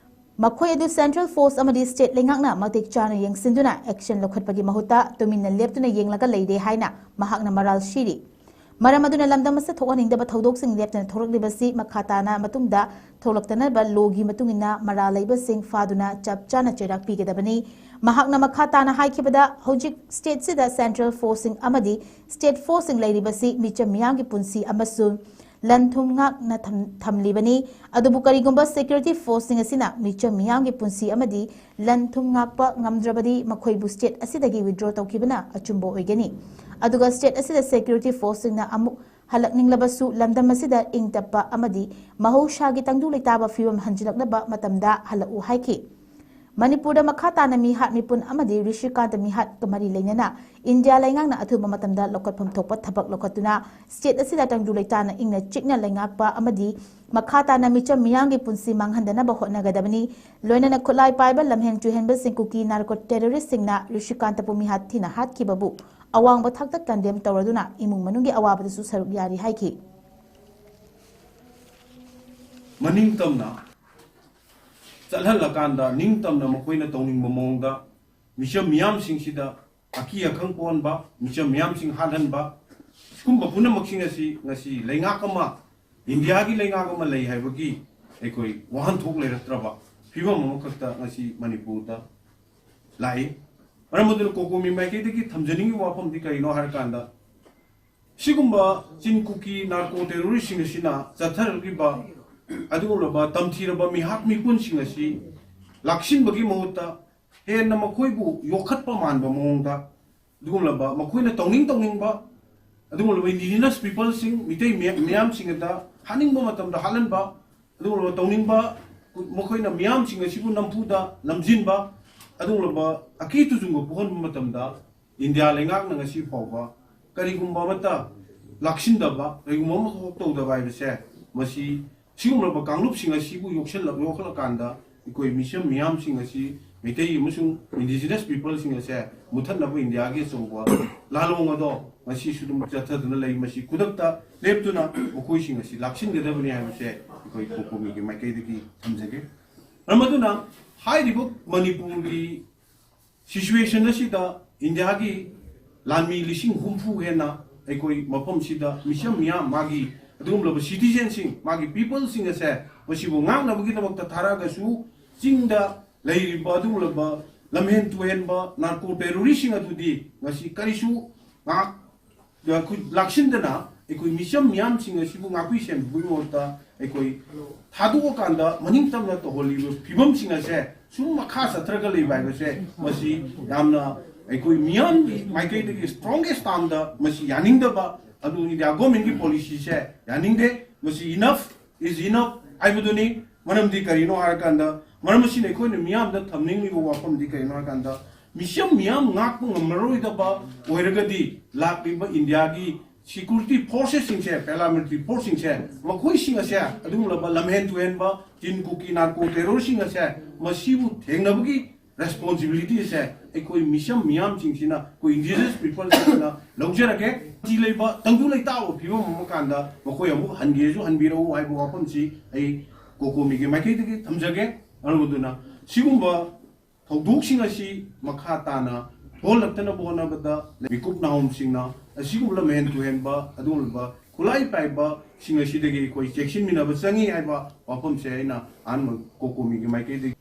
ꯃꯈꯣꯏ ꯑꯗꯨ central force ꯑꯃꯗꯤ state ꯂꯩꯉꯥꯛꯅ ꯃꯇꯤꯛ ꯆꯥꯅ ꯌꯦꯡꯁꯤꯟꯗꯨꯅ action ꯂꯧꯈꯠꯄꯒꯤ ꯃꯍꯨꯠꯇ ꯇꯨꯃꯤꯟꯅ ꯂꯦꯞꯇꯨꯅ ꯌꯦꯡꯂꯒ ꯂꯩꯔꯦ ꯍꯥꯏꯅ ꯃꯍꯥꯛꯅ ꯃꯔꯥꯜ ꯁꯤꯔꯤ꯫ ꯃꯔꯝ ꯑꯗꯨꯅ ꯂꯝꯗꯝ ꯑꯁꯤꯗ ꯊꯣꯛꯍꯟꯅꯤꯡꯗꯕ ꯊꯧꯗꯣꯛꯁꯤꯡ ꯂꯦꯞꯇꯅ ꯊꯣꯛꯂꯛꯂꯤꯕꯁꯤ ꯃꯈꯥ ꯇꯥꯅ ꯃꯇꯨꯡꯗ ꯊꯣꯛꯂꯛꯇꯅꯕ law ꯒꯤ ꯃꯇꯨꯡ ꯏꯟꯅ ꯃꯔꯥꯜ ꯂꯩꯕꯁꯤꯡ ꯐꯥꯗꯨꯅ ꯆꯞ ꯆꯥꯅ ꯆꯩꯔꯥꯛ ꯄꯤꯒꯗꯕꯅꯤ꯫ ꯃꯍꯥꯛꯅ ꯃꯈꯥ ꯇꯥꯅ ꯍꯥꯏꯈꯤꯕꯗ, ꯍꯧꯖꯤꯛ state ꯁꯤꯗ central force ꯁꯤꯡ ꯑꯃꯗꯤ state force ꯁꯤꯡ ꯂꯩꯔꯤꯕꯁꯤ ꯃꯤꯆꯝ ꯃꯤꯌꯥꯝꯒꯤ ꯄꯨꯟꯁꯤ ꯑꯃꯁꯨꯡ ꯂꯟ ꯊꯨꯝ ꯉꯥꯛꯅ ꯊꯝ-, ꯊꯝꯂꯤꯕꯅꯤ꯫ ꯑꯗꯨꯕꯨ ꯀꯔꯤꯒꯨꯝꯕ security force ꯁꯤꯡ ꯑꯁꯤꯅ ꯃꯤꯆꯝ ꯃꯤꯌꯥꯝꯒꯤ ꯄꯨꯟꯁꯤ ꯑꯃꯗꯤ ꯂꯟ ꯊꯨꯝ ꯉꯥꯛꯄ ꯉꯝꯗ꯭ꯔꯕꯗꯤ ꯃꯈꯣꯏꯕꯨ state ꯑꯁꯤꯗꯒꯤ withdraw ꯇꯧꯈꯤꯕꯅ ꯑꯆꯨꯝꯕ ꯑꯣꯏꯒꯅꯤ꯫ ꯑꯗꯨꯒ state ꯑꯁꯤꯗ security force ꯁꯤꯡꯅ ꯑꯃꯨꯛ ꯍꯜꯂꯛꯅꯤꯡꯂꯕꯁꯨ ꯂꯝꯗꯝ ꯑꯁꯤꯗ ꯏꯪ ꯇꯞꯄ ꯑꯃꯗꯤ ꯃꯍꯧꯁꯥꯒꯤ ꯇꯪꯗꯨ ꯂꯩꯇꯥꯕ ꯐꯤꯕꯝ ꯍꯟꯖꯤꯜꯂꯛꯅꯕ ꯃꯇꯝꯗ ꯍꯜꯂꯛꯎ ꯍꯥꯏꯈꯤ꯫ ꯃꯅꯤꯄꯨꯔꯗ ꯃꯈꯥ ꯇꯥꯅ ꯃꯤꯍꯥꯠ ꯃꯤꯄꯨꯟ ꯑꯃꯗꯤ ꯔꯤꯁꯤꯀꯥꯟꯇ ꯃꯤꯍꯥꯠꯀ ꯃꯔꯤ ꯂꯩꯅꯅ ꯏꯟꯗꯤꯌꯥ ꯂꯩꯉꯥꯛꯅ ꯑꯊꯨꯕ ꯃꯇꯝꯗ ꯂꯧꯈꯠꯐꯝ ꯊꯣꯛꯄ ꯊꯕꯛ ꯂꯧꯈꯠꯇꯨꯅ state ꯑꯁꯤꯗ ꯇꯪꯗꯨ ꯂꯩꯇꯥꯅ ꯏꯪꯅ ꯆꯤꯛꯅ ꯂꯩꯉꯥꯛꯄ ꯑꯃꯗꯤ ꯃꯈꯥ ꯇꯥꯅ ꯃꯤꯆꯝ ꯃꯤꯌꯥꯝꯒꯤ ꯄꯨꯟꯁꯤ ꯃꯥꯡꯍꯟꯗꯅꯕ ꯍꯣꯠꯅꯒꯗꯕꯅꯤ꯫ ꯂꯣꯏꯅꯅ ꯈꯨꯠꯂꯥꯏ ꯄꯥꯏꯕ ꯂꯝꯍꯦꯟ ꯇꯨꯍꯦꯟꯕꯁꯤꯡ ꯀꯨꯀꯤ narco terrorist ꯁꯤꯡꯅ ꯔꯤꯁꯤꯀꯥꯟꯇꯕꯨ ꯃꯤꯍꯥꯠ ꯊꯤꯅ ꯍꯥꯠꯈꯤꯕꯕꯨ ꯑꯋꯥꯡꯕ ꯊꯥꯛꯇ condemn ꯇꯧꯔꯗꯨꯅ ꯏꯃꯨꯡ ꯃꯅꯨꯡꯒꯤ ꯑꯋꯥꯕꯗꯁꯨ ꯁꯔꯨꯛ ꯌꯥꯔꯤ ꯍꯥꯏꯈꯤ꯫ ꯃꯅꯤꯡꯇꯝꯅ ꯆꯠꯍꯜꯂꯀꯥꯟꯗ ꯅꯤꯡꯇꯝꯅ ꯃꯈꯣꯏꯅ ꯇꯧꯅꯤꯡꯕ ꯃꯑꯣꯡꯗ ꯃꯤꯆꯝ ꯃꯤꯌꯥꯝꯁꯤꯡꯁꯤꯗ ꯑꯀꯤ ꯑꯈꯪ ꯄꯣꯛꯍꯟꯕ, ꯃꯤꯆꯝ ꯃꯤꯌꯥꯝꯁꯤꯡ ꯍꯥꯠꯍꯟꯕ, ꯁꯤꯒꯨꯝꯕ ꯄꯨꯝꯅꯃꯛꯁꯤꯡ ꯑꯁꯤ ꯉꯁꯤ ꯂꯩꯉꯥꯛ ꯑꯃ, ꯏꯟꯗꯤꯌꯥꯒꯤ ꯂꯩꯉꯥꯛ ꯑꯃ ꯂꯩ ꯍꯥꯏꯕꯒꯤ ꯑꯩꯈꯣꯏ ꯋꯥꯍꯟꯊꯣꯛ ꯂꯩꯔꯛꯇ꯭ꯔꯕ ꯐꯤꯕꯝ ꯑꯃꯈꯛꯇ ꯉꯁꯤ ꯃꯅꯤꯄꯨꯔꯗ ꯂꯥꯛꯏ꯫ ꯃꯔꯝ ꯑꯗꯨꯅ ꯀꯣꯀꯣꯃꯤ ꯃꯥꯏꯀꯩꯗꯒꯤ ꯊꯝꯖꯅꯤꯡꯉꯤꯕ ꯋꯥꯐꯝꯗꯤ ꯀꯔꯤꯅꯣ ꯍꯥꯏꯔꯀꯥꯟꯗ, ꯁꯤꯒꯨꯝꯕ ꯆꯤꯟ ꯀꯨꯀꯤ narco terrorist ꯁꯤꯡ ꯑꯁꯤꯅ ꯆꯠꯊꯔꯛꯂꯤꯕ ꯑꯗꯨꯒꯨꯝꯂꯕ ꯇꯝꯊꯤꯔꯕ ꯃꯤꯍꯥꯠ ꯃꯤꯄꯨꯟꯁꯤꯡ ꯑꯁꯤ ꯂꯥꯛꯁꯤꯟꯕꯒꯤ ꯃꯍꯨꯠꯇ ꯍꯦꯟꯅ ꯃꯈꯣꯏꯕꯨ ꯌꯣꯛꯈꯠꯄ ꯃꯥꯟꯕ ꯃꯑꯣꯡꯗ ꯑꯗꯨꯒꯨꯝꯂꯕ ꯃꯈꯣꯏꯅ ꯇꯧꯅꯤꯡ ꯇꯧꯅꯤꯡꯕ ꯑꯗꯨꯒꯨꯝꯂꯕ indigenous people ꯁꯤꯡ, ꯃꯤꯇꯩ ꯃꯤ-, ꯃꯤꯌꯥꯝꯁꯤꯡ ꯑꯗ ꯍꯥꯠꯅꯤꯡꯕ ꯃꯇꯝꯗ ꯍꯥꯠꯍꯟꯕ, ꯑꯗꯨꯒꯨꯝꯂꯕ ꯇꯧꯅꯤꯡꯕ ꯃꯈꯣꯏꯅ ꯃꯤꯌꯥꯝꯁꯤꯡ ꯑꯁꯤꯕꯨ ꯅꯝꯐꯨꯗ ꯅꯝꯁꯤꯟꯕ, ꯑꯗꯨꯒꯨꯝꯂꯕ ꯑꯀꯤ ꯇꯨꯖꯨꯡꯕ ꯄꯣꯛꯍꯟꯕ ꯃꯇꯝꯗ ꯏꯟꯗꯤꯌꯥ ꯂꯩꯉꯥꯛꯅ ꯉꯁꯤ ꯐꯥꯎꯕ ꯀꯔꯤꯒꯨꯝꯕ ꯑꯃꯠꯇ ꯂꯥꯛꯁꯤꯟꯗꯕ, ꯀꯔꯤꯒꯨꯝꯕ ꯑꯃꯈꯛ ꯇꯧꯗꯕ ꯍꯥꯏꯕꯁꯦ, ꯃꯁꯤ ꯁꯤꯒꯨꯝꯂꯕ ꯀꯥꯡꯂꯨꯞꯁꯤꯡ ꯑꯁꯤꯕꯨ ꯌꯣꯛꯁꯜꯂꯛ ꯌꯣꯛꯈꯠꯂꯀꯥꯟꯗ ꯑꯩꯈꯣꯏ ꯃꯤꯆꯝ ꯃꯤꯌꯥꯝꯁꯤꯡ ꯑꯁꯤ, ꯃꯩꯇꯩ ꯑꯃꯁꯨꯡ indigenous peopleꯁꯤꯡ ꯑꯁꯦ ꯃꯨꯊꯠꯅꯕ ꯏꯟꯗꯤꯌꯥꯒꯤ ꯑꯆꯧꯕ ꯂꯥꯂꯣꯡ ꯑꯗꯣ ꯉꯁꯤꯁꯨ ꯑꯗꯨꯝ ꯆꯠꯊꯗꯨꯅ ꯂꯩ꯫ ꯃꯁꯤ ꯈꯨꯗꯛꯇ ꯂꯦꯞꯇꯨꯅ ꯃꯈꯣꯏꯁꯤꯡ ꯑꯁꯤ ꯂꯥꯛꯁꯤꯟꯒꯗꯕꯅꯤ ꯍꯥꯏꯕꯁꯦ ꯑꯩꯈꯣꯏ ꯀꯣꯀꯣꯃꯤꯒꯤ ꯃꯥꯏꯀꯩꯗꯒꯤ ꯊꯝꯖꯒꯦ꯫ ꯃꯔꯝ ꯑꯗꯨꯅ ꯍꯥꯏꯔꯤꯕ ꯃꯅꯤꯄꯨꯔꯒꯤ situation ꯑꯁꯤꯗ ꯏꯟꯗꯤꯌꯥꯒꯤ ꯂꯥꯟꯃꯤ ꯂꯤꯁꯤꯡ ꯍꯨꯝꯐꯨ ꯍꯦꯟꯅ ꯑꯩꯈꯣꯏ ꯃꯐꯝꯁꯤꯗ ꯃꯤꯆꯝ ꯃꯤꯌꯥꯝ, ꯃꯥꯒꯤ ꯑꯗꯨꯒꯨꯝꯂꯕ citizenꯁꯤꯡ, ꯃꯥꯒꯤ peopleꯁꯤꯡ ꯑꯁꯦ ꯃꯁꯤꯕꯨ ꯉꯥꯛꯅꯕꯒꯤꯗꯃꯛꯇ ꯊꯥꯔꯛꯑꯒꯁꯨ, ꯆꯤꯡꯗ ꯂꯩꯔꯤꯕ ꯑꯗꯨꯒꯨꯝꯂꯕ ꯂꯝꯍꯦꯟ ꯇꯨꯍꯦꯟꯕ narco terroristꯁꯤꯡ ꯑꯗꯨꯗꯤ ꯉꯁꯤ ꯀꯔꯤꯁꯨ ꯉꯥꯛ ꯑꯩꯈꯣꯏ ꯂꯥꯛꯁꯤꯟꯗꯅ ꯑꯩꯈꯣꯏ ꯃꯤꯆꯝ ꯃꯤꯌꯥꯝꯁꯤꯡ ꯑꯁꯤꯕꯨ ꯉꯥꯛꯄꯤ ꯁꯦꯟꯕꯤꯕꯒꯤ ꯃꯍꯨꯠꯇ ꯑꯩꯈꯣꯏ ꯊꯥꯗꯣꯛꯑꯀꯥꯟꯗ ꯃꯅꯤꯡ ꯇꯝꯅ ꯇꯧꯍꯜꯂꯤꯕ ꯐꯤꯕꯝꯁꯤꯡ ꯑꯁꯦ ꯁꯨꯝ ꯃꯈꯥ ꯆꯠꯊꯔꯒ ꯂꯩꯕ ꯍꯥꯏꯕꯁꯦ, ꯃꯁꯤ ꯌꯥꯝꯅ ꯑꯩꯈꯣꯏ ꯃꯤꯌꯥꯝꯒꯤ ꯃꯥꯏꯀꯩꯗꯒꯤ strongest termꯗ ꯃꯁꯤ ꯌꯥꯅꯤꯡꯗꯕ, ꯑꯗꯨ ꯏꯟꯗꯤꯌꯥ ꯒꯣꯔꯃꯦꯟꯒꯤ policyꯁꯦ ꯌꯥꯅꯤꯡꯗꯦ꯫ ꯃꯁꯤ enough is enough ꯍꯥꯏꯕꯗꯨꯅꯤ꯫ ꯃꯔꯝꯗꯤ ꯀꯔꯤꯅꯣ ꯍꯥꯏꯔꯀꯥꯟꯗ, ꯃꯔꯝ ꯑꯁꯤꯅ ꯑꯩꯈꯣꯏꯅ ꯃꯤꯌꯥꯝꯗ ꯊꯝꯅꯤꯡꯂꯤꯕ ꯋꯥꯐꯝꯗꯤ ꯀꯔꯤꯅꯣ ꯍꯥꯏꯔꯀꯥꯟꯗ, ꯃꯤꯆꯝ ꯃꯤꯌꯥꯝ ꯉꯥꯛꯄ ꯉꯝꯃꯔꯣꯏꯗꯕ ꯑꯣꯏꯔꯒꯗꯤ, ꯂꯥꯛꯂꯤꯕ ꯏꯟꯗꯤꯌꯥꯒꯤ security forcesꯁꯤꯡꯁꯦ, paramilitary forceꯁꯤꯡꯁꯦ, ꯃꯈꯣꯏꯁꯤꯡ ꯑꯁꯦ ꯑꯗꯨꯒꯨꯝꯂꯕ ꯂꯝꯍꯦꯟ ꯇꯨꯍꯦꯟꯕ, ꯆꯤꯟ ꯀꯨꯀꯤ narco terroristꯁꯤꯡ ꯑꯁꯦ, ꯃꯁꯤꯕꯨ ꯊꯦꯡꯅꯕꯒꯤ responsibilityꯁꯦ ꯑꯩꯈꯣꯏ ꯃꯤꯆꯝ ꯃꯤꯌꯥꯝꯁꯤꯡꯁꯤꯅ, ꯑꯩꯈꯣꯏ indigenous peopleꯁꯤꯡꯅ ꯂꯧꯖꯔꯒꯦ꯫ ꯁꯨꯇꯤ ꯂꯩꯕ ꯇꯪꯗꯨ ꯂꯩꯇꯥꯕ ꯐꯤꯕꯝ ꯑꯃ ꯀꯥꯟꯗ ꯃꯈꯣꯏ ꯑꯃꯨꯛ ꯍꯟꯒꯦꯁꯨ ꯍꯟꯕꯤꯔꯛꯎ ꯍꯥꯏꯕ ꯋꯥꯐꯝꯁꯤ ꯑꯩ ꯀꯣꯀꯣꯃꯤꯒꯤ ꯃꯥꯏꯀꯩꯗꯒꯤ ꯊꯝꯖꯒꯦ꯫ ꯃꯔꯝ ꯑꯗꯨꯅ ꯁꯤꯒꯨꯝꯕ ꯊꯧꯗꯣꯛꯁꯤꯡ ꯑꯁꯤ ꯃꯈꯥ ꯇꯥꯅ ꯊꯣꯛꯍꯜꯂꯛꯇꯅꯕ ꯍꯣꯠꯅꯕꯗ ꯃꯤꯀꯨꯞ ꯅꯥꯍꯣꯝꯁꯤꯡꯅ ꯑꯁꯤꯒꯨꯝꯕ ꯂꯝꯍꯦꯟ ꯇꯨꯍꯦꯟꯕ, ꯑꯗꯨꯒꯨꯝꯂꯕ ꯈꯨꯠꯂꯥꯏ ꯄꯥꯏꯕꯁꯤꯡ ꯑꯁꯤꯗꯒꯤ ꯑꯩꯈꯣꯏ ꯆꯦꯛꯁꯤꯟꯃꯤꯟꯅꯕ ꯆꯪꯏ ꯍꯥꯏꯕ ꯋꯥꯐꯝꯁꯦ ꯑꯩꯅ ꯑꯍꯥꯟꯕ ꯀꯣꯀꯣꯃꯤꯒꯤ ꯃꯥꯏꯀꯩꯗꯒꯤ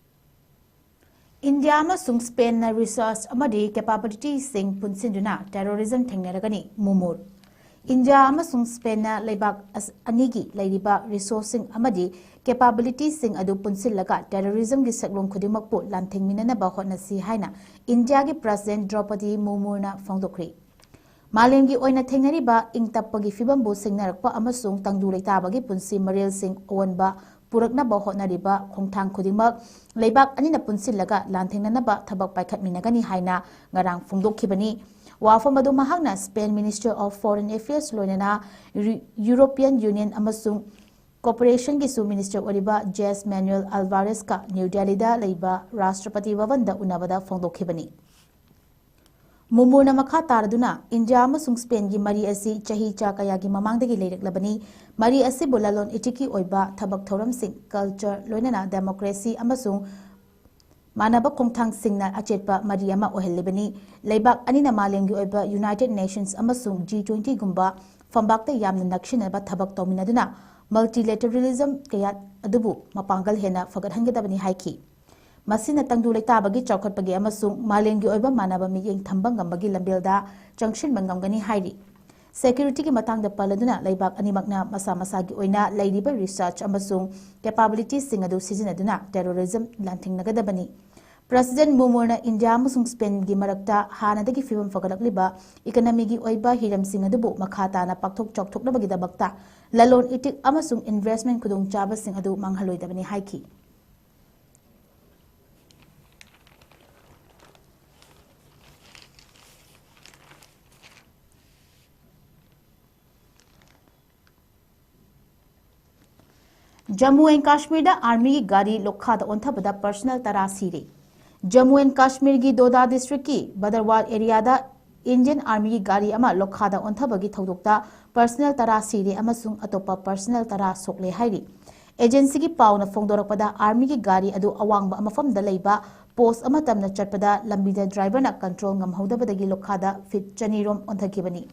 ꯏꯟꯗꯤꯌꯥ ꯑꯃꯁꯨꯡ ꯁ꯭ꯄꯦꯟꯅ resource ꯑꯃꯗꯤ capabilityꯁꯤꯡ ꯄꯨꯟꯁꯤꯟꯗꯨꯅ terrorism ꯊꯦꯡꯅꯔꯒꯅꯤ, ꯃꯨꯃꯨꯔ꯫ ꯏꯟꯗꯤꯌꯥ ꯑꯃꯁꯨꯡ ꯁ꯭ꯄꯦꯟꯅ ꯂꯩꯕꯥꯛ ꯑꯁ-, ꯑꯅꯤꯒꯤ ꯂꯩꯔꯤꯕ resourceꯁꯤꯡ ꯑꯃꯗꯤ capabilityꯁꯤꯡ ꯑꯗꯨ ꯄꯨꯟꯁꯤꯜꯂꯒ terrorismꯒꯤ ꯁꯛꯂꯣꯟ ꯈꯨꯗꯤꯡꯃꯛꯄꯨ ꯂꯥꯟꯊꯦꯡꯃꯤꯟꯅꯅꯕ ꯍꯣꯠꯅꯁꯤ ꯍꯥꯏꯅ ꯏꯟꯗꯤꯌꯥꯒꯤ President ꯗ꯭ꯔꯧꯄꯗꯤ ꯃꯨꯔꯃꯨꯅ ꯐꯣꯡꯗꯣꯛꯈ꯭ꯔꯤ꯫ ꯃꯥꯂꯦꯝꯒꯤ ꯑꯣꯏꯅ ꯊꯦꯡꯅꯔꯤꯕ ꯏꯪ ꯇꯞꯄꯒꯤ ꯐꯤꯕꯝꯕꯨ ꯁꯤꯡꯅꯔꯛꯄ ꯑꯃꯁꯨꯡ ꯇꯪꯗꯨ ꯂꯩꯇꯥꯕꯒꯤ ꯄꯨꯟꯁꯤ ꯃꯔꯦꯜꯁꯤꯡ ꯑꯑꯣꯟꯕ ꯄꯨꯔꯛꯅꯕ ꯍꯣꯠꯅꯔꯤꯕ ꯈꯣꯡꯊꯥꯡ ꯈꯨꯗꯤꯡꯃꯛ ꯂꯩꯕꯥꯛ ꯑꯅꯤꯅ ꯄꯨꯟꯁꯤꯜꯂꯒ ꯂꯥꯟꯊꯦꯡꯅꯅꯕ ꯊꯕꯛ ꯄꯥꯏꯈꯠꯃꯤꯟꯅꯒꯅꯤ ꯍꯥꯏꯅ ꯉꯔꯥꯡ ꯐꯣꯡꯗꯣꯛꯈꯤꯕꯅꯤ꯫ ꯋꯥꯐꯝ ꯑꯗꯨ ꯃꯍꯥꯛꯅ Spain Minister of Foreign Affairs ꯂꯣꯏꯅꯅ ꯌꯨ-, European Union ꯑꯃꯁꯨꯡ Cooperation ꯒꯤꯁꯨ Minister ꯑꯣꯏꯔꯤꯕ ꯖꯦꯁ ꯃꯦꯅꯨꯑꯦꯜ ꯑꯜꯚꯥꯔꯦꯁꯀ ꯅ꯭ꯌꯨ ꯗꯦꯜꯂꯤꯗ ꯂꯩꯕ ꯔꯥꯁꯇ꯭ꯔꯄꯇꯤ ꯚꯕꯟꯗ ꯎꯅꯕꯗ ꯐꯣꯡꯗꯣꯛꯈꯤꯕꯅꯤ꯫ ꯃꯨꯃꯨꯔꯅ ꯃꯈꯥ ꯇꯥꯔꯗꯨꯅ, ꯏꯟꯗꯤꯌꯥ ꯑꯃꯁꯨꯡ Spain ꯒꯤ ꯃꯔꯤ ꯑꯁꯤ ꯆꯍꯤ ꯆꯥ ꯀꯌꯥꯒꯤ ꯃꯃꯥꯡꯗꯒꯤ ꯂꯩꯔꯛꯂꯕꯅꯤ꯫ ꯃꯔꯤ ꯑꯁꯤꯕꯨ ꯂꯂꯣꯟ ꯏꯇꯤꯛꯀꯤ ꯑꯣꯏꯕ ꯊꯕꯛ ꯊꯧꯔꯝꯁꯤꯡ, culture, ꯂꯣꯏꯅꯅ democracy ꯑꯃꯁꯨꯡ ꯃꯥꯟꯅꯕ ꯈꯣꯡꯊꯥꯡꯁꯤꯡꯅ ꯑꯆꯦꯠꯄ ꯃꯔꯤ ꯑꯃ ꯑꯣꯏꯍꯜꯂꯤꯕꯅꯤ꯫ ꯂꯩꯕꯥꯛ ꯑꯅꯤꯅ ꯃꯥꯂꯦꯝꯒꯤ ꯑꯣꯏꯕ United Nations ꯑꯃꯁꯨꯡ G twenty ꯒꯨꯝꯕ ꯐꯝꯕꯥꯛꯇ ꯌꯥꯝꯅ ꯅꯛꯁꯤꯟꯅꯕ ꯊꯕꯛ ꯇꯧꯃꯤꯟꯅꯗꯨꯅ multilateralism ꯀꯌꯥꯠ ꯑꯗꯨꯕꯨ ꯃꯄꯥꯡꯒꯜ ꯍꯦꯟꯅ ꯐꯒꯠꯍꯟꯒꯗꯕꯅꯤ ꯍꯥꯏꯈꯤ꯫ ꯃꯁꯤꯅ ꯇꯪꯗꯨ ꯂꯩꯇꯥꯕꯒꯤ ꯆꯥꯎꯈꯠꯄꯒꯤ ꯑꯃꯁꯨꯡ ꯃꯥꯂꯦꯝꯒꯤ ꯑꯣꯏꯕ ꯃꯥꯟꯅꯕ ꯃꯤꯠꯌꯦꯡ ꯊꯝꯕ ꯉꯝꯕꯒꯤ ꯂꯝꯕꯦꯜꯗ ꯆꯪꯁꯤꯟꯕ ꯉꯝꯒꯅꯤ ꯍꯥꯏꯔꯤ꯫ Security ꯒꯤ ꯃꯇꯥꯡꯗ ꯄꯜꯂꯗꯨꯅ, ꯂꯩꯕꯥꯛ ꯑꯅꯤꯃꯛꯅ ꯃꯁꯥ ꯃꯁꯥꯒꯤ ꯑꯣꯏꯅ ꯂꯩꯔꯤꯕ research ꯑꯃꯁꯨꯡ capability ꯁꯤꯡ ꯑꯗꯨ ꯁꯤꯖꯤꯟꯅꯗꯨꯅ terrorism ꯂꯥꯟꯊꯦꯡꯅꯒꯗꯕꯅꯤ꯫ President ꯃꯨꯃꯨꯔꯅ ꯏꯟꯗꯤꯌꯥ ꯑꯃꯁꯨꯡ Spain ꯒꯤ ꯃꯔꯛꯇ ꯍꯥꯟꯅꯗꯒꯤ ꯐꯤꯕꯝ ꯐꯒꯠꯂꯛꯂꯤꯕ economy ꯒꯤ ꯑꯣꯏꯕ ꯍꯤꯔꯝꯁꯤꯡ ꯑꯗꯨꯕꯨ ꯃꯈꯥ ꯇꯥꯅ ꯄꯥꯛꯊꯣꯛ ꯆꯥꯎꯊꯣꯛꯅꯕꯒꯤꯗꯃꯛꯇ ꯂꯂꯣꯟ ꯏꯇꯤꯛ ꯑꯃꯁꯨꯡ investment ꯈꯨꯗꯣꯡꯆꯥꯕꯁꯤꯡ ꯑꯗꯨ ꯃꯥꯡꯍꯜꯂꯣꯏꯗꯕꯅꯤ ꯍꯥꯏꯈꯤ꯫ ꯖꯝꯃꯨ ꯑꯦꯟ ꯀꯥꯁꯃꯤꯔꯗ Army ꯒꯤ ꯒꯥꯔꯤ ꯂꯣꯛꯈꯥꯗ ꯑꯣꯟꯊꯕꯗ personnel ꯇꯔꯥ ꯁꯤꯔꯦ꯫ ꯖꯝꯃꯨ ꯑꯦꯟ ꯀꯥꯁꯃꯤꯔꯒꯤ ꯗꯣꯗꯥ district ꯀꯤ ꯕꯗꯔꯋꯥꯜ area ꯗ Indian Army ꯒꯤ ꯒꯥꯔꯤ ꯑꯃ ꯂꯣꯛꯈꯥꯗ ꯑꯣꯟꯊꯕꯒꯤ ꯊꯧꯗꯣꯛꯇ personnel ꯇꯔꯥ ꯁꯤꯔꯦ ꯑꯃꯁꯨꯡ ꯑꯇꯣꯞꯄ personnel ꯇꯔꯥ ꯁꯣꯛꯂꯦ ꯍꯥꯏꯔꯤ꯫ Agency ꯒꯤ ꯄꯥꯎꯅ ꯐꯣꯡꯗꯣꯔꯛꯄꯗ, Army ꯒꯤ ꯒꯥꯔꯤ ꯑꯗꯨ ꯑꯋꯥꯡꯕ ꯃꯐꯝꯗ ꯂꯩꯕ post ꯑꯃ ꯇꯝꯅ ꯆꯠꯄꯗ ꯂꯝꯕꯤꯗ driver ꯅ control ꯉꯝꯍꯧꯗꯕꯗꯒꯤ ꯂꯣꯛꯈꯥꯗ feet ꯆꯅꯤ ꯔꯣꯝ ꯑꯣꯟꯊꯈꯤꯕꯅꯤ꯫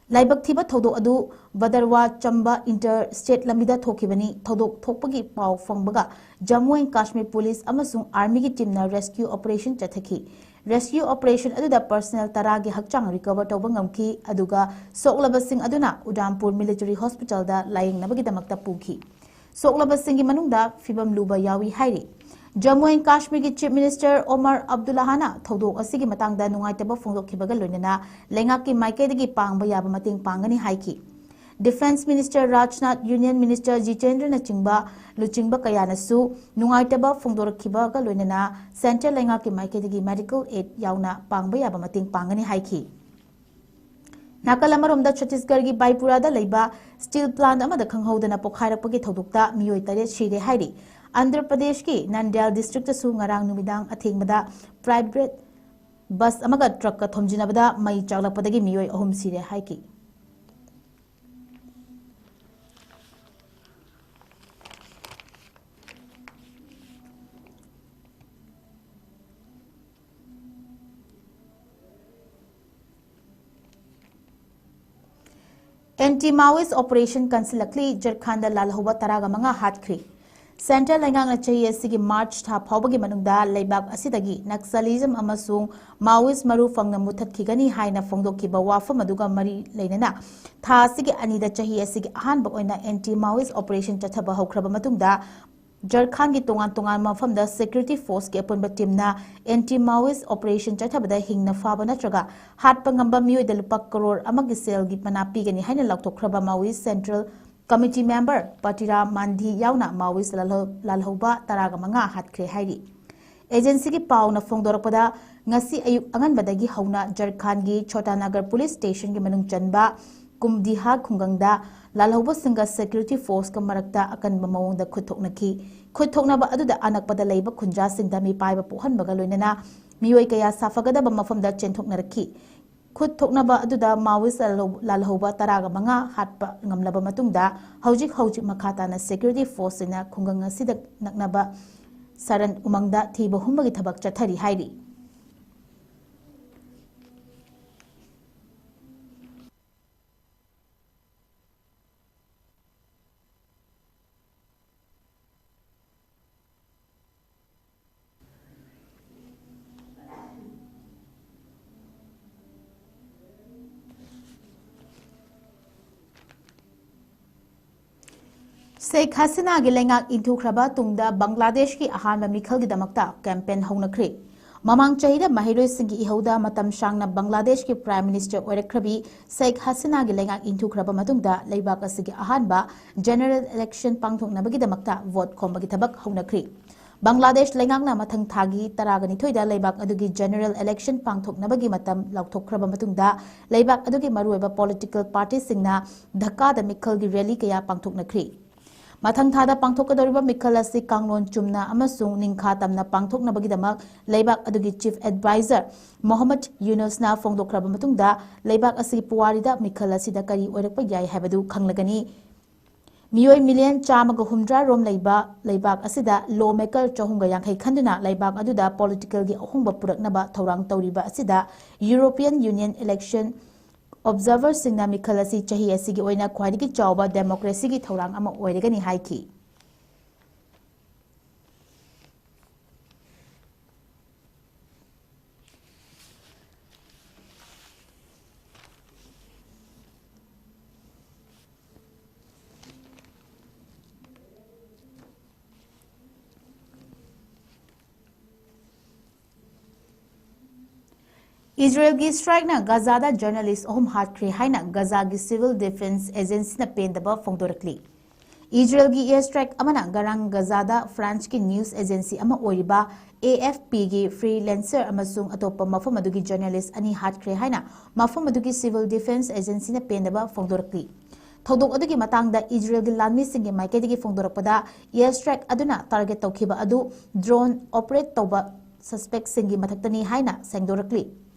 ꯂꯥꯏꯕꯛ ꯊꯤꯕ ꯊꯧꯗꯣꯛ ꯑꯗꯨ ꯕꯗꯔꯋꯥ ꯆꯝꯕ inter state ꯂꯝꯕꯤꯗ ꯊꯣꯛꯈꯤꯕꯅꯤ꯫ ꯊꯧꯗꯣꯛ ꯊꯣꯛꯄꯒꯤ ꯄꯥꯎ ꯐꯪꯕꯒ ꯖꯝꯃꯨ ꯑꯦꯟ ꯀꯥꯁꯃꯤꯔ ꯄꯨꯂꯤꯁ ꯑꯃꯁꯨꯡ Army ꯒꯤ team ꯅ rescue operation ꯆꯠꯊꯈꯤ꯫ Rescue operation ꯑꯗꯨꯗ personnel ꯇꯔꯥꯒꯤ ꯍꯛꯆꯥꯡ recover ꯇꯧꯕ ꯉꯝꯈꯤ, ꯑꯗꯨꯒ ꯁꯣꯛꯂꯕꯁꯤꯡ ꯑꯗꯨꯅ ꯎꯗꯥꯝꯄꯨꯔ Military Hospital ꯗ ꯂꯥꯌꯦꯡꯅꯕꯒꯤꯗꯃꯛꯇ ꯄꯨꯈꯤ꯫ ꯁꯣꯛꯂꯕꯁꯤꯡꯒꯤ ꯃꯅꯨꯡꯗ ꯐꯤꯕꯝ ꯂꯨꯕ ꯌꯥꯎꯏ ꯍꯥꯏꯔꯤ꯫ ꯖꯝꯃꯨ ꯑꯦꯟ ꯀꯥꯁꯃꯤꯔꯒꯤ Chief Minister ꯑꯣꯃꯔ ꯑꯕꯗꯨꯜꯂꯥꯍꯅ ꯊꯧꯗꯣꯛ ꯑꯁꯤꯒꯤ ꯃꯇꯥꯡꯗ ꯅꯨꯡꯉꯥꯏꯇꯕ ꯐꯣꯡꯗꯣꯛꯈꯤꯕꯒ ꯂꯣꯏꯅꯅ ꯂꯩꯉꯥꯛꯀꯤ ꯃꯥꯏꯀꯩꯗꯒꯤ ꯄꯥꯡꯕ ꯌꯥꯕ ꯃꯇꯦꯡ ꯄꯥꯡꯒꯅꯤ ꯍꯥꯏꯈꯤ꯫ Defence Minister Rajnath, Union Minister ꯖꯤꯇꯦꯟꯗ꯭ꯔꯅꯆꯤꯡꯕ ꯂꯨꯆꯤꯡꯕ ꯀꯌꯥꯅꯁꯨ ꯅꯨꯡꯉꯥꯏꯇꯕ ꯐꯣꯡꯗꯣꯔꯛꯈꯤꯕꯒ ꯂꯣꯏꯅꯅ central ꯂꯩꯉꯥꯛꯀꯤ ꯃꯥꯏꯀꯩꯗꯒꯤ medical aid ꯌꯥꯎꯅ ꯄꯥꯡꯕ ꯌꯥꯕ ꯃꯇꯦꯡ ꯄꯥꯡꯒꯅꯤ ꯍꯥꯏꯈꯤ꯫ ꯅꯥꯀꯜ ꯑꯃꯔꯣꯝꯗ ꯆꯇꯤꯁꯒꯔꯒꯤ ꯕꯥꯏꯄꯨꯔꯥꯗ ꯂꯩꯕ steel plant ꯑꯃꯗ ꯈꯪꯍꯧꯗꯅ ꯄꯣꯈꯥꯏꯔꯛꯄꯒꯤ ꯊꯧꯗꯣꯛꯇ ꯃꯤꯑꯣꯏ ꯇꯔꯦꯠ ꯁꯤꯔꯦ ꯍꯥꯏꯔꯤ꯫ ꯑꯟꯙ꯭ꯔ ꯄ꯭ꯔꯗꯦꯁꯀꯤ ꯅꯟꯗ꯭ꯌꯥꯜ districtꯇꯁꯨ ꯉꯔꯥꯡ ꯅꯨꯃꯤꯗꯥꯡ ꯑꯊꯦꯡꯕꯗ private bus ꯑꯃꯒ truckꯀ ꯊꯣꯝꯖꯤꯟꯅꯕꯗ ꯃꯩ ꯆꯥꯛꯂꯛꯄꯗꯒꯤ ꯃꯤꯑꯣꯏ ꯑꯍꯨꯝ ꯁꯤꯔꯦ ꯍꯥꯏꯈꯤ꯫ Anti Maoist operation ꯀꯟꯁꯤꯜꯂꯛꯂꯤ꯫ ꯖꯔꯈꯥꯟꯗ ꯂꯥꯜꯍꯧꯕ ꯇꯔꯥꯒ ꯃꯉꯥ ꯍꯥꯠꯈ꯭ꯔꯤ꯫ Central ꯂꯩꯉꯥꯛꯅ ꯆꯍꯤ ꯑꯁꯤꯒꯤ March ꯊꯥ ꯐꯥꯎꯕꯒꯤ ꯃꯅꯨꯡꯗ ꯂꯩꯕꯥꯛ ꯑꯁꯤꯗꯒꯤ Naxalism ꯑꯃꯁꯨꯡ Maoist ꯃꯔꯨ ꯐꯪꯅ ꯃꯨꯠꯊꯠꯈꯤꯒꯅꯤ ꯍꯥꯏꯅ ꯐꯣꯡꯗꯣꯛꯈꯤꯕ ꯋꯥꯐꯝ ꯑꯗꯨꯒ ꯃꯔꯤ ꯂꯩꯅꯅ ꯊꯥ ꯑꯁꯤꯒꯤ ꯑꯅꯤꯗ ꯆꯍꯤ ꯑꯁꯤꯒꯤ ꯑꯍꯥꯟꯕ ꯑꯣꯏꯅ anti Maoist operation ꯆꯠꯊꯕ ꯍꯧꯈ꯭ꯔꯕ ꯃꯇꯨꯡꯗ ꯖꯔꯈꯥꯟꯒꯤ ꯇꯣꯉꯥꯟ ꯇꯣꯉꯥꯟꯕ ꯃꯐꯝꯗ security forceꯀꯤ ꯑꯄꯨꯟꯕ teamꯅ anti Maoist operation ꯆꯠꯊꯕꯗ ꯍꯤꯡꯅ ꯐꯥꯕ ꯅꯠꯇ꯭ꯔꯒ ꯍꯥꯠꯄ ꯉꯝꯕ ꯃꯤꯑꯣꯏꯗ ꯂꯨꯄꯥ ꯀꯔꯣꯔ ꯑꯃꯒꯤ ꯁꯦꯜꯒꯤ ꯃꯅꯥ ꯄꯤꯒꯅꯤ ꯍꯥꯏꯅ ꯂꯥꯎꯊꯣꯛꯈ꯭ꯔꯕ Maoist Central Committee member ꯄꯇꯤꯔꯥ ꯃꯥꯟꯙꯤ ꯌꯥꯎꯅ Maoist ꯂꯥꯜꯍꯧ-, ꯂꯥꯜꯍꯧꯕ ꯇꯔꯥꯒ ꯃꯉꯥ ꯍꯥꯠꯈ꯭ꯔꯦ ꯍꯥꯏꯔꯤ꯫ Agencyꯒꯤ ꯄꯥꯎꯅ ꯐꯣꯡꯗꯣꯔꯛꯄꯗ, ꯉꯁꯤ ꯑꯌꯨꯛ ꯑꯉꯟꯕꯗꯒꯤ ꯍꯧꯅ ꯖꯔꯈꯥꯟꯒꯤ ꯆꯣꯇꯥꯅꯒꯔ police stationꯒꯤ ꯃꯅꯨꯡ ꯆꯟꯕ ꯀꯨꯝꯗꯤꯍꯥ ꯈꯨꯡꯒꯪꯗ ꯂꯥꯜꯍꯧꯕꯁꯤꯡꯒ security forceꯀ ꯃꯔꯛꯇ ꯑꯀꯟꯕ ꯃꯑꯣꯡꯗ ꯈꯨꯠ ꯊꯣꯛꯅꯈꯤ꯫ ꯈꯨꯠ ꯊꯣꯛꯅꯕ ꯑꯗꯨꯗ ꯑꯅꯛꯄꯗ ꯂꯩꯕ ꯈꯨꯟꯖꯥꯁꯤꯡꯗ ꯃꯤꯄꯥꯏꯕ ꯄꯣꯛꯍꯟꯕꯒ ꯂꯣꯏꯅꯅ ꯃꯤꯑꯣꯏ ꯀꯌꯥ ꯁꯥꯐꯒꯗꯕ ꯃꯐꯝꯗ ꯆꯦꯟꯊꯣꯛꯅꯔꯛꯈꯤ꯫ ꯈꯨꯠ ꯊꯣꯛꯅꯕ ꯑꯗꯨꯗ Maoist ꯂꯥꯜꯍꯧ-, ꯂꯥꯜꯍꯧꯕ ꯇꯔꯥꯒ ꯃꯉꯥ ꯍꯥꯠꯄ ꯉꯝꯂꯕ ꯃꯇꯨꯡꯗ, ꯍꯧꯖꯤꯛ ꯍꯧꯖꯤꯛ ꯃꯈꯥ ꯇꯥꯅ security forceꯁꯤꯡꯅ ꯈꯨꯡꯒꯪ ꯑꯁꯤꯗ ꯅꯛꯅꯕ ꯁꯔꯟ ꯎꯃꯪꯗ ꯊꯤꯕ ꯍꯨꯝꯕꯒꯤ ꯊꯕꯛ ꯆꯠꯊꯔꯤ ꯍꯥꯏꯔꯤ꯫ ꯁꯦꯈ ꯍꯁꯤꯅꯥꯒꯤ ꯂꯩꯉꯥꯛ ꯏꯟꯊꯨꯈ꯭ꯔꯕ ꯇꯨꯡꯗ ꯕꯪꯒ꯭ꯂꯥꯗꯦꯁꯀꯤ ꯑꯍꯥꯟꯕ ꯃꯤꯈꯜꯒꯤꯗꯃꯛꯇ campaign ꯍꯧꯅꯈ꯭ꯔꯦ꯫ ꯃꯃꯥꯡ ꯆꯍꯤꯗ ꯃꯍꯩꯔꯣꯏꯁꯤꯡꯒꯤ ꯏꯍꯧꯗ ꯃꯇꯝ ꯁꯥꯡꯅ ꯕꯪꯒ꯭ꯂꯥꯗꯦꯁꯀꯤ Prime Minister ꯑꯣꯏꯔꯛꯈ꯭ꯔꯕꯤ ꯁꯦꯈ ꯍꯁꯤꯅꯥꯒꯤ ꯂꯩꯉꯥꯛ ꯏꯟꯊꯨꯈ꯭ꯔꯕ ꯃꯇꯨꯡꯗ ꯂꯩꯕꯥꯛ ꯑꯁꯤꯒꯤ ꯑꯍꯥꯟꯕ general election ꯄꯥꯡꯊꯣꯛꯅꯕꯒꯤꯗꯃꯛꯇ vote ꯈꯣꯝꯕꯒꯤ ꯊꯕꯛ ꯍꯧꯅꯈ꯭ꯔꯤ꯫ ꯕꯪꯒ꯭ꯂꯥꯗꯦꯁ ꯂꯩꯉꯥꯛꯅ ꯃꯊꯪ ꯊꯥꯒꯤ ꯇꯔꯥꯒ ꯅꯤꯊꯣꯏꯗ ꯂꯩꯕꯥꯛ ꯑꯗꯨꯒꯤ general election ꯄꯥꯡꯊꯣꯛꯅꯕꯒꯤ ꯃꯇꯝ ꯂꯥꯎꯊꯣꯛꯈ꯭ꯔꯕ ꯃꯇꯨꯡꯗ ꯂꯩꯕꯥꯛ ꯑꯗꯨꯒꯤ ꯃꯔꯨꯑꯣꯏꯕ political partyꯁꯤꯡꯅ ꯙꯀꯥꯗ ꯃꯤꯈꯜꯒꯤ rally ꯀꯌꯥ ꯄꯥꯡꯊꯣꯛꯅꯈ꯭ꯔꯤ꯫ ꯃꯊꯪ ꯊꯥꯗ ꯄꯥꯡꯊꯣꯛꯀꯗꯧꯔꯤꯕ ꯃꯤꯈꯜ ꯑꯁꯤ ꯀꯥꯡꯂꯣꯟ ꯆꯨꯝꯅ ꯑꯃꯁꯨꯡ ꯅꯤꯡꯈꯥ ꯇꯝꯅ ꯄꯥꯡꯊꯣꯛꯅꯕꯒꯤꯗꯃꯛ ꯂꯩꯕꯥꯛ ꯑꯗꯨꯒꯤ Chief Advisor ꯃꯣꯍꯝꯃꯗ ꯌꯨꯅꯁꯅ ꯐꯣꯡꯗꯣꯛꯈ꯭ꯔꯕ ꯃꯇꯨꯡꯗ ꯂꯩꯕꯥꯛ ꯑꯁꯤꯒꯤ ꯄꯨꯋꯥꯔꯤꯗ ꯃꯤꯈꯜ ꯑꯁꯤꯗ ꯀꯔꯤ ꯑꯣꯏꯔꯛꯄ ꯌꯥꯏ ꯍꯥꯏꯕꯗꯨ ꯈꯪꯂꯒꯅꯤ꯫ ꯃꯤꯑꯣꯏ million ꯆꯥꯝꯃꯒ ꯍꯨꯝꯗ꯭ꯔꯥ ꯔꯣꯝ ꯂꯩꯕ ꯂꯩꯕꯥꯛ ꯑꯁꯤꯗ lawmaker ꯆꯍꯨꯝꯒ ꯌꯥꯡꯈꯩ ꯈꯟꯗꯨꯅ ꯂꯩꯕꯥꯛ ꯑꯗꯨꯗ politicalꯒꯤ ꯑꯍꯣꯡꯕ ꯄꯨꯔꯛꯅꯕ ꯊꯧꯔꯥꯡ ꯇꯧꯔꯤꯕ ꯑꯁꯤꯗ European Union election observerꯁꯤꯡꯅ ꯃꯤꯈꯜ ꯑꯁꯤ ꯆꯍꯤ ꯑꯁꯤꯒꯤ ꯑꯣꯏꯅ ꯈ꯭ꯋꯥꯏꯗꯒꯤ ꯆꯥꯎꯕ democracyꯒꯤ ꯊꯧꯔꯥꯡ ꯑꯃ ꯑꯣꯏꯔꯒꯅꯤ ꯍꯥꯏꯈꯤ꯫ ꯏꯖꯔꯦꯜꯒꯤ strikeꯅ ꯒꯖꯥꯗ journalist ꯑꯍꯨꯝ ꯍꯥꯠꯈ꯭ꯔꯦ ꯍꯥꯏꯅ ꯒꯖꯥꯒꯤ Civil Defence Agencyꯅ ꯄꯦꯟꯗꯕ ꯐꯣꯡꯗꯣꯔꯛꯂꯤ꯫ ꯏꯖꯔꯦꯜꯒꯤ air strike ꯑꯃꯅ ꯉꯔꯥꯡ ꯒꯖꯥꯗ Franceꯀꯤ news agency ꯑꯃ ꯑꯣꯏꯔꯤꯕ AFPꯒꯤ freelancer ꯑꯃꯁꯨꯡ ꯑꯇꯣꯞꯄ ꯃꯐꯝ ꯑꯗꯨꯒꯤ journalist ꯑꯅꯤ ꯍꯥꯠꯈ꯭ꯔꯦ ꯍꯥꯏꯅ ꯃꯐꯝ ꯑꯗꯨꯒꯤ Civil Defence Agencyꯅ ꯄꯦꯟꯗꯕ ꯐꯣꯡꯗꯣꯔꯛꯂꯤ꯫ ꯊꯧꯗꯣꯛ ꯑꯗꯨꯒꯤ ꯃꯇꯥꯡꯗ ꯏꯖꯔꯦꯜꯒꯤ ꯂꯥꯟꯃꯤꯁꯤꯡꯒꯤ ꯃꯥꯏꯀꯩꯗꯒꯤ ꯐꯣꯡꯗꯣꯔꯛꯄꯗ, air strike ꯑꯗꯨꯅ target ꯇꯧꯈꯤꯕ ꯑꯗꯨ drone operate ꯇꯧꯕ suspectꯁꯤꯡꯒꯤ ꯃꯊꯛꯇꯅꯤ ꯍꯥꯏꯅ ꯁꯦꯡꯗꯣꯔꯛꯂꯤ꯫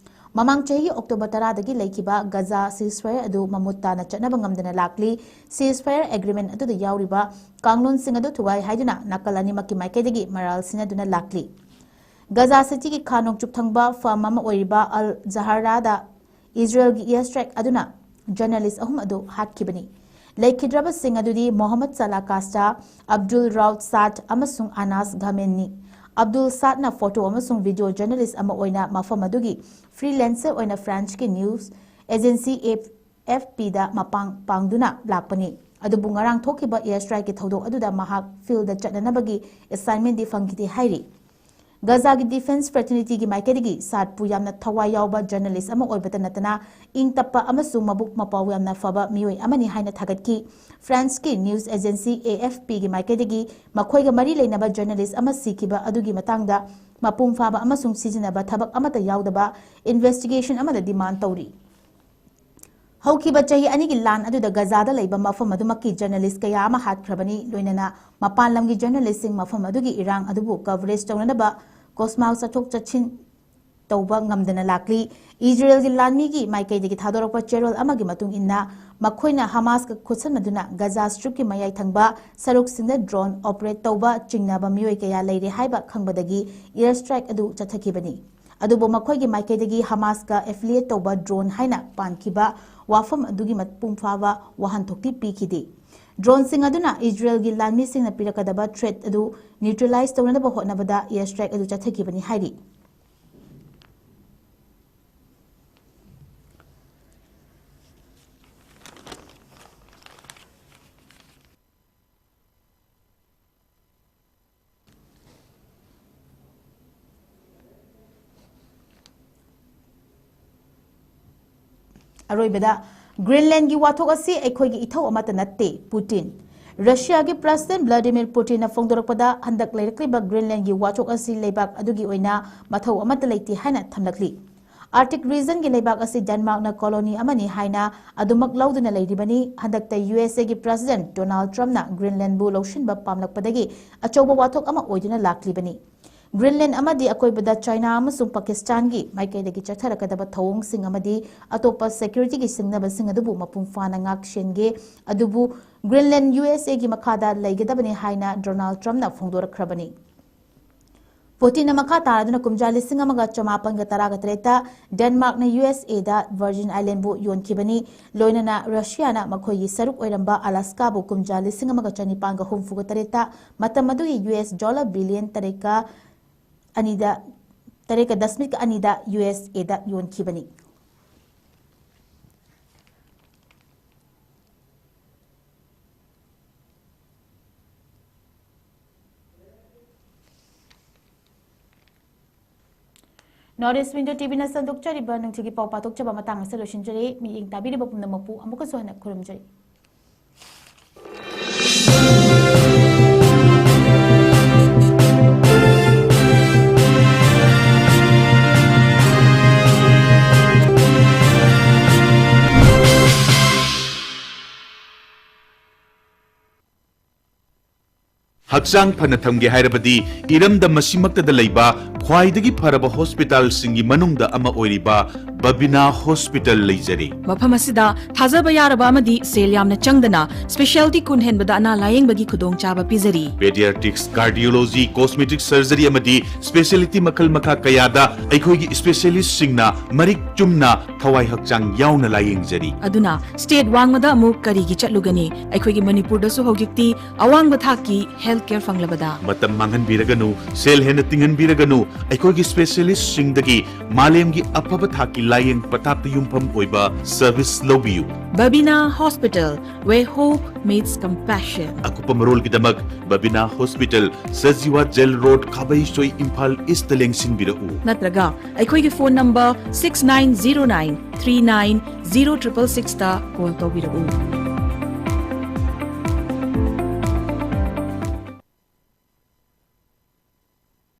ꯃꯃꯥꯡ ꯆꯍꯤꯒꯤ October ꯇꯔꯥꯗꯒꯤ ꯂꯩꯈꯤꯕ ꯒꯖꯥ ceasefire ꯑꯗꯨ ꯃꯃꯨꯠ ꯇꯥꯅ ꯆꯠꯅꯕ ꯉꯝꯗꯅ ꯂꯥꯛꯂꯤ꯫ Ceasefire agreement ꯑꯗꯨꯗ ꯌꯥꯎꯔꯤꯕ ꯀꯥꯡꯂꯣꯟꯁꯤꯡ ꯑꯗꯨ ꯊꯨꯒꯥꯏ ꯍꯥꯏꯗꯨꯅ ꯅꯥꯀꯜ ꯑꯅꯤꯃꯛꯀꯤ ꯃꯥꯏꯀꯩꯗꯒꯤ ꯃꯔꯥꯜ ꯁꯤꯟꯅꯗꯨꯅ ꯂꯥꯛꯂꯤ꯫ ꯒꯖꯥ ꯁꯤꯇꯤꯒꯤ ꯈꯥ ꯅꯣꯡꯆꯨꯞ ꯊꯪꯕ farm ꯑꯃ ꯑꯣꯏꯔꯤꯕ ꯑꯜ ꯖꯍꯔꯥꯗ ꯏꯖꯔꯦꯜꯒꯤ air strike ꯑꯗꯨꯅ journalist ꯑꯍꯨꯝ ꯑꯗꯨ ꯍꯥꯠꯈꯤꯕꯅꯤ꯫ ꯂꯩꯈꯤꯗ꯭ꯔꯕꯁꯤꯡ ꯑꯗꯨꯗꯤ ꯃꯣꯍꯝꯃꯗ ꯁꯂꯥ ꯀꯥꯁꯇꯥ, ꯑꯕꯗꯨꯜ ꯔꯥꯎꯠ ꯁꯥꯠ ꯑꯃꯁꯨꯡ ꯑꯅꯥꯁ ꯘꯥꯃꯦꯟꯅꯤ꯫ ꯑꯕꯗꯨꯜ ꯁꯥꯠꯅ photo ꯑꯃꯁꯨꯡ video journalist ꯑꯃ ꯑꯣꯏꯅ ꯃꯐꯝ ꯑꯗꯨꯒꯤ freelancer ꯑꯣꯏꯅ Franceꯀꯤ news agency AFPꯗ ꯃꯄꯥꯡ ꯄꯥꯡꯗꯨꯅ ꯂꯥꯛꯄꯅꯤ꯫ ꯑꯗꯨꯕꯨ ꯉꯔꯥꯡ ꯊꯣꯛꯈꯤꯕ air strikeꯀꯤ ꯊꯧꯗꯣꯛ ꯑꯗꯨꯗ ꯃꯍꯥꯛ fieldꯗ ꯆꯠꯅꯅꯕꯒꯤ assignmentꯗꯤ ꯐꯪꯈꯤꯗꯦ ꯍꯥꯏꯔꯤ꯫ ꯒꯖꯥꯒꯤ ꯗꯤꯐꯦꯟꯁ ꯐ꯭ꯔꯦꯇꯔꯅꯤꯇꯤꯒꯤ ꯃꯥꯏꯀꯩꯗꯒꯤ ꯁꯥꯠꯄꯨ ꯌꯥꯝꯅ ꯊꯋꯥꯏ ꯌꯥꯎꯕ ꯖꯔꯅꯦꯂꯤꯁ ꯑꯃ ꯑꯣꯏꯕꯇ ꯅꯠꯇꯅ ꯏꯪ ꯇꯞꯄ ꯑꯃꯁꯨꯡ ꯃꯕꯨꯛ ꯃꯄꯥꯎ ꯌꯥꯝꯅ ꯐꯕ ꯃꯤꯑꯣꯏ ꯑꯃꯅꯤ ꯍꯥꯏꯅ ꯊꯥꯒꯠꯈꯤ꯫ ꯐ꯭ꯔꯥꯟꯁꯀꯤ ꯅ꯭ꯌꯨꯁ ꯑꯦꯖꯦꯟꯁꯤ ꯑꯦ ꯑꯦꯐ ꯄꯤꯒꯤ ꯃꯥꯏꯀꯩꯗꯒꯤ ꯃꯈꯣꯏꯒ ꯃꯔꯤ ꯂꯩꯅꯕ ꯖꯔꯅꯦꯂꯤꯁ ꯑꯃ ꯁꯤꯈꯤꯕ ꯑꯗꯨꯒꯤ ꯃꯇꯥꯡꯗ ꯃꯄꯨꯡ ꯐꯥꯕ ꯑꯃꯁꯨꯡ ꯁꯤꯖꯤꯟꯅꯕ ꯊꯕꯛ ꯑꯃꯠꯇ ꯌꯥꯎꯗꯕ ꯏꯟꯚꯦꯁꯇꯤꯒꯦꯁꯟ ꯑꯃꯗ ꯗꯤꯃꯥꯟ ꯇꯧꯔꯤ꯫ ꯍꯧꯈꯤꯕ ꯆꯍꯤ ꯑꯅꯤꯒꯤ ꯂꯥꯟ ꯑꯗꯨꯗ ꯒꯖꯥꯗ ꯂꯩꯕ ꯃꯐꯝ ꯑꯗꯨꯃꯛꯀꯤ ꯖꯔꯅꯦꯂꯤꯁ ꯀꯌꯥ ꯑꯃ ꯍꯥꯠꯈ꯭ꯔꯕꯅꯤ, ꯂꯣꯏꯅꯅ ꯃꯄꯥꯟ ꯂꯝꯒꯤ ꯖꯔꯅꯦꯂꯤꯁꯁꯤꯡ ꯃꯐꯝ ꯑꯗꯨꯒꯤ ꯏꯔꯥꯡ ꯑꯗꯨꯕꯨ ꯀꯚꯔꯦꯖ ꯇꯧꯅꯅꯕ ꯀꯣꯁꯃꯥꯎ ꯆꯠꯊꯣꯛ ꯆꯠꯁꯤꯟ ꯇꯧꯕ ꯉꯝꯗꯅ ꯂꯥꯛꯂꯤ꯫ ꯏꯖꯔꯦꯜꯒꯤ ꯂꯥꯟꯃꯤꯒꯤ ꯃꯥꯏꯀꯩꯗꯒꯤ ꯊꯥꯗꯣꯔꯛꯄ ꯆꯦꯔꯣꯜ ꯑꯃꯒꯤ ꯃꯇꯨꯡ ꯏꯟꯅ, ꯃꯈꯣꯏꯅ ꯍꯃꯥꯁꯀ ꯈꯨꯠꯁꯝꯅꯗꯨꯅ ꯒꯖꯥ ꯁ꯭ꯇ꯭ꯔꯤꯞꯀꯤ ꯃꯌꯥꯏ ꯊꯪꯕ ꯁꯔꯨꯛꯁꯤꯡꯗ ꯗ꯭ꯔꯣꯟ ꯑꯣꯄꯔꯦꯠ ꯇꯧꯕ ꯆꯤꯡꯅꯕ ꯃꯤꯑꯣꯏ ꯀꯌꯥ ꯂꯩꯔꯦ ꯍꯥꯏꯕ ꯈꯪꯕꯗꯒꯤ ꯏꯌꯔ ꯁ꯭ꯇ꯭ꯔꯥꯏꯛ ꯑꯗꯨ ꯆꯠꯊꯈꯤꯕꯅꯤ꯫ ꯑꯗꯨꯕꯨ ꯃꯈꯣꯏꯒꯤ ꯃꯥꯏꯀꯩꯗꯒꯤ ꯍꯃꯥꯁꯀ ꯑꯦꯐꯤꯂꯤꯌꯦꯠ ꯇꯧꯕ ꯗ꯭ꯔꯣꯟ ꯍꯥꯏꯅ ꯄꯥꯟꯈꯤꯕ ꯋꯥꯐꯝ ꯑꯗꯨꯒꯤ ꯃꯄꯨꯡ ꯐꯥꯕ ꯋꯥꯍꯟꯊꯣꯛꯇꯤ ꯄꯤꯈꯤꯗꯦ꯫ ꯗ꯭ꯔꯣꯟꯁꯤꯡ ꯑꯗꯨꯅ ꯏꯖꯔꯦꯜꯒꯤ ꯂꯥꯟꯃꯤꯁꯤꯡꯅ ꯄꯤꯔꯛꯀꯗꯕ ꯊ꯭ꯔꯦꯠ ꯑꯗꯨ ꯅ꯭ꯌꯨꯇ꯭ꯔꯦꯂꯥꯏꯖ ꯇꯧꯅꯅꯕ ꯍꯣꯠꯅꯕꯗ ꯏꯌꯔ ꯁ꯭ꯇ꯭ꯔꯥꯏꯛ ꯑꯗꯨ ꯆꯠꯊꯈꯤꯕꯅꯤ ꯍꯥꯏꯔꯤ꯫ ꯑꯔꯣꯏꯕꯗ, ꯒ꯭ꯔꯤꯟꯂꯦꯟꯒꯤ ꯋꯥꯊꯣꯛ ꯑꯁꯤ ꯑꯩꯈꯣꯏꯒꯤ ꯏꯊꯧ ꯑꯃꯠꯇ ꯅꯠꯇꯦ, ꯄꯨꯇꯤꯟ꯫ ꯔꯁꯤꯌꯥꯒꯤ ꯄ꯭ꯔꯁꯤꯗꯦꯟ ꯚ꯭ꯂꯥꯗꯤꯃꯤꯔ ꯄꯨꯇꯤꯟꯅ ꯐꯣꯡꯗꯣꯔꯛꯄꯗ, ꯍꯟꯗꯛ ꯂꯩꯔꯛꯂꯤꯕ ꯒ꯭ꯔꯤꯟꯂꯦꯟꯒꯤ ꯋꯥꯊꯣꯛ ꯑꯁꯤ ꯂꯩꯕꯥꯛ ꯑꯗꯨꯒꯤ ꯑꯣꯏꯅ ꯃꯊꯧ ꯑꯃꯠꯇ ꯂꯩꯇꯦ ꯍꯥꯏꯅ ꯊꯝꯂꯛꯂꯤ꯫ ꯑꯥꯔꯛꯇꯤꯛ ꯔꯤꯖꯟꯒꯤ ꯂꯩꯕꯥꯛ ꯑꯁꯤ ꯗꯦꯟꯃꯥꯔꯛꯅ ꯀꯣꯂꯣꯅꯤ ꯑꯃꯅꯤ ꯍꯥꯏꯅ ꯑꯗꯨꯃꯛ ꯂꯧꯗꯨꯅ ꯂꯩꯔꯤꯕꯅꯤ꯫ ꯍꯟꯗꯛꯇ ꯌꯨ ꯑꯦꯁ ꯑꯦꯒꯤ ꯄ꯭ꯔꯁꯤꯗꯦꯟ ꯗꯣꯅꯥꯜꯗ ꯇ꯭ꯔꯝꯞꯅ ꯒ꯭ꯔꯤꯟꯂꯦꯟꯕꯨ ꯂꯧꯁꯤꯟꯕ ꯄꯥꯝꯂꯛꯄꯗꯒꯤ ꯑꯆꯧꯕ ꯋꯥꯊꯣꯛ ꯑꯃ ꯑꯣꯏꯗꯨꯅ ꯂꯥꯛꯂꯤꯕꯅꯤ꯫ ꯒ꯭ꯔꯤꯟꯂꯦꯟ ꯑꯃꯗꯤ ꯑꯀꯣꯏꯕꯗ ꯆꯥꯏꯅꯥ ꯑꯃꯁꯨꯡ ꯄꯥꯀꯤꯁꯇꯥꯟꯒꯤ ꯃꯥꯏꯀꯩꯗꯒꯤ ꯆꯠꯊꯔꯛꯀꯗꯕ ꯊꯧꯑꯣꯡꯁꯤꯡ ꯑꯃꯗꯤ ꯑꯇꯣꯞꯄ ꯁꯦꯀ꯭ꯌꯨꯔꯤꯇꯤꯒꯤ ꯁꯤꯡꯅꯕꯁꯤꯡ ꯑꯗꯨꯕꯨ ꯃꯄꯨꯡ ꯐꯥꯅ ꯉꯥꯛꯁꯦꯟꯒꯦ, ꯑꯗꯨꯕꯨ ꯒ꯭ꯔꯤꯟꯂꯦꯟ ꯌꯨ ꯑꯦꯁ ꯑꯦꯒꯤ ꯃꯈꯥꯗ ꯂꯩꯒꯗꯕꯅꯤ ꯍꯥꯏꯅ ꯗꯣꯅꯥꯜꯗ ꯇ꯭ꯔꯝꯞꯅ ꯐꯣꯡꯗꯣꯔꯛꯈ꯭ꯔꯕꯅꯤ꯫ ꯄꯨꯇꯤꯟꯅ ꯃꯈꯥ ꯇꯥꯔꯗꯨꯅ ꯀꯨꯝꯖꯥ ꯂꯤꯁꯤꯡ ꯑꯃꯒ ꯆꯃꯥꯄꯟꯒ ꯇꯔꯥꯒ ꯇꯔꯦꯠꯇ ꯗꯦꯟꯃꯥꯔꯛꯅ ꯌꯨ ꯑꯦꯁ ꯑꯦꯗ ꯚꯔꯖꯤꯟ ꯑꯥꯏꯂꯦꯟꯕꯨ ꯌꯣꯟꯈꯤꯕꯅꯤ꯫ ꯂꯣꯏꯅꯅ ꯔꯁꯤꯌꯥꯅ ꯃꯈꯣꯏꯒꯤ ꯁꯔꯨꯛ ꯑꯣꯏꯔꯝꯕ ꯑꯂꯥꯁꯀꯥꯕꯨ ꯀꯨꯝꯖꯥ ꯂꯤꯁꯤꯡ ꯑꯃꯒ ꯆꯅꯤꯄꯥꯟꯒ ꯍꯨꯝꯐꯨꯒ ꯇꯔꯦꯠꯇ ꯃꯇꯝ ꯑꯗꯨꯒꯤ ꯌꯨ ꯑꯦꯁ ꯗꯣꯂꯔ ꯕꯤꯂꯤꯌꯟ ꯇꯔꯦꯠꯀ ꯑꯅꯤꯗ, ꯇꯔꯦꯠꯀ ꯗꯁꯃꯤꯛ ꯑꯅꯤꯗ ꯌꯨ ꯑꯦꯁ ꯑꯦꯗ ꯌꯣꯟꯈꯤꯕꯅꯤ꯫ North East Window T V-ꯅ ꯁꯟꯗꯣꯛꯆꯔꯤꯕ ꯅꯨꯡꯊꯤꯜꯒꯤ ꯄꯥꯎ ꯄꯥꯊꯣꯛꯆꯕ ꯃꯇꯥꯡ ꯑꯁꯤꯗ ꯂꯣꯏꯁꯤꯟꯖꯔꯦ꯫ ꯃꯤꯠꯌꯦꯡ ꯇꯥꯕꯤꯔꯤꯕ ꯄꯨꯝꯅꯃꯛꯄꯨ ꯑꯃꯨꯛꯀꯁꯨ ꯍꯟꯅ ꯈꯨꯔꯨꯝꯖꯔꯤ꯫ ꯍꯛꯆꯥꯡ ꯐꯅ ꯊꯝꯒꯦ ꯍꯥꯏꯔꯕꯗꯤ ꯏꯔꯝꯗꯝ ꯑꯁꯤꯃꯛꯇꯗ ꯂꯩꯕ ꯈ꯭ꯋꯥꯏꯗꯒꯤ ꯐꯔꯕ ꯍꯣꯁꯄꯤꯇꯥꯜꯁꯤꯡꯒꯤ ꯃꯅꯨꯡꯗ ꯑꯃ ꯑꯣꯏꯔꯤꯕ ꯕꯕꯤꯅꯥ ꯍꯣꯁꯄꯤꯇꯥꯜ ꯂꯩꯖꯔꯤ꯫ ꯃꯐꯝ ꯑꯁꯤꯗ ꯊꯥꯖꯕ ꯌꯥꯔꯕ ꯑꯃꯗꯤ ꯁꯦꯜ ꯌꯥꯝꯅ ꯆꯪꯗꯅ ꯁ꯭ꯄꯦꯁꯤꯌꯦꯜꯇꯤ ꯀꯨꯟ ꯍꯦꯟꯕꯗ ꯑꯅꯥ ꯂꯥꯌꯦꯡꯕꯒꯤ ꯈꯨꯗꯣꯡꯆꯥꯕ ꯄꯤꯖꯔꯤ꯫ ꯄꯦꯗꯤꯌꯥꯇ꯭ꯔꯤꯛꯁ, ꯀꯥꯔꯗꯤꯑꯣꯂꯣꯖꯤ, ꯀꯣꯁꯃꯦꯇꯤꯛ ꯁꯔꯖꯔꯤ ꯑꯃꯗꯤ ꯁ꯭ꯄꯦꯁꯤꯌꯦꯜꯇꯤ ꯃꯈꯜ ꯃꯈꯥ ꯀꯌꯥꯗ ꯑꯩꯈꯣꯏꯒꯤ ꯁ꯭ꯄꯦꯁꯤꯌꯦꯂꯤꯁ꯭ꯠꯁꯤꯡꯅ ꯃꯔꯤꯛ ꯆꯨꯝꯅ ꯊꯋꯥꯏ ꯍꯛꯆꯥꯡ ꯌꯥꯎꯅ ꯂꯥꯌꯦꯡꯖꯔꯤ꯫ ꯑꯗꯨꯅ ꯁ꯭ꯇꯦꯠ ꯋꯥꯡꯃꯗ ꯑꯃꯨꯛ ꯀꯔꯤꯒꯤ ꯆꯠꯂꯨꯒꯅꯤ? ꯑꯩꯈꯣꯏꯒꯤ ꯃꯅꯤꯄꯨꯔꯗꯁꯨ ꯍꯧꯖꯤꯛꯇꯤ ꯑꯋꯥꯡꯕ ꯊꯥꯛꯀꯤ ꯍꯦꯜꯊ ꯀꯦꯌꯔ ꯐꯪꯂꯕꯗ꯫ ꯃꯇꯝ ꯃꯥꯡꯍꯟꯕꯤꯔꯒꯅꯨ, ꯁꯦꯜ ꯍꯦꯟꯅ ꯇꯤꯡꯍꯟꯕꯤꯔꯒꯅꯨ, ꯑꯩꯈꯣꯏꯒꯤ ꯁ꯭ꯄꯦꯁꯤꯌꯦꯂꯤꯁ꯭ꯠꯁꯤꯡꯗꯒꯤ ꯃꯥꯂꯦꯝꯒꯤ ꯑꯐꯕ ꯊꯥꯛꯀꯤ ꯂꯥꯌꯦꯡ ꯄꯊꯥꯞꯇ ꯌꯨꯝꯐꯝ ꯑꯣꯏꯕ ꯁꯔꯚꯤꯁ ꯂꯧꯕꯤꯌꯨ꯫ Babina Hospital, where hope meets compassion. ꯑꯀꯨꯞꯄ ꯃꯔꯣꯜꯒꯤꯗꯃꯛ Babina hospital, Sajiwa jail road, Khabeisoi, Imphal ꯏꯁ꯭ꯠꯇ ꯂꯦꯡꯁꯤꯟꯕꯤꯔꯛꯎ꯫ ꯅꯠꯇ꯭ꯔꯒ ꯑꯩꯈꯣꯏꯒꯤ phone number six nine zero nine three nine zero triple six ꯇ ꯀꯣꯜ ꯇꯧꯕꯤꯔꯛꯎ꯫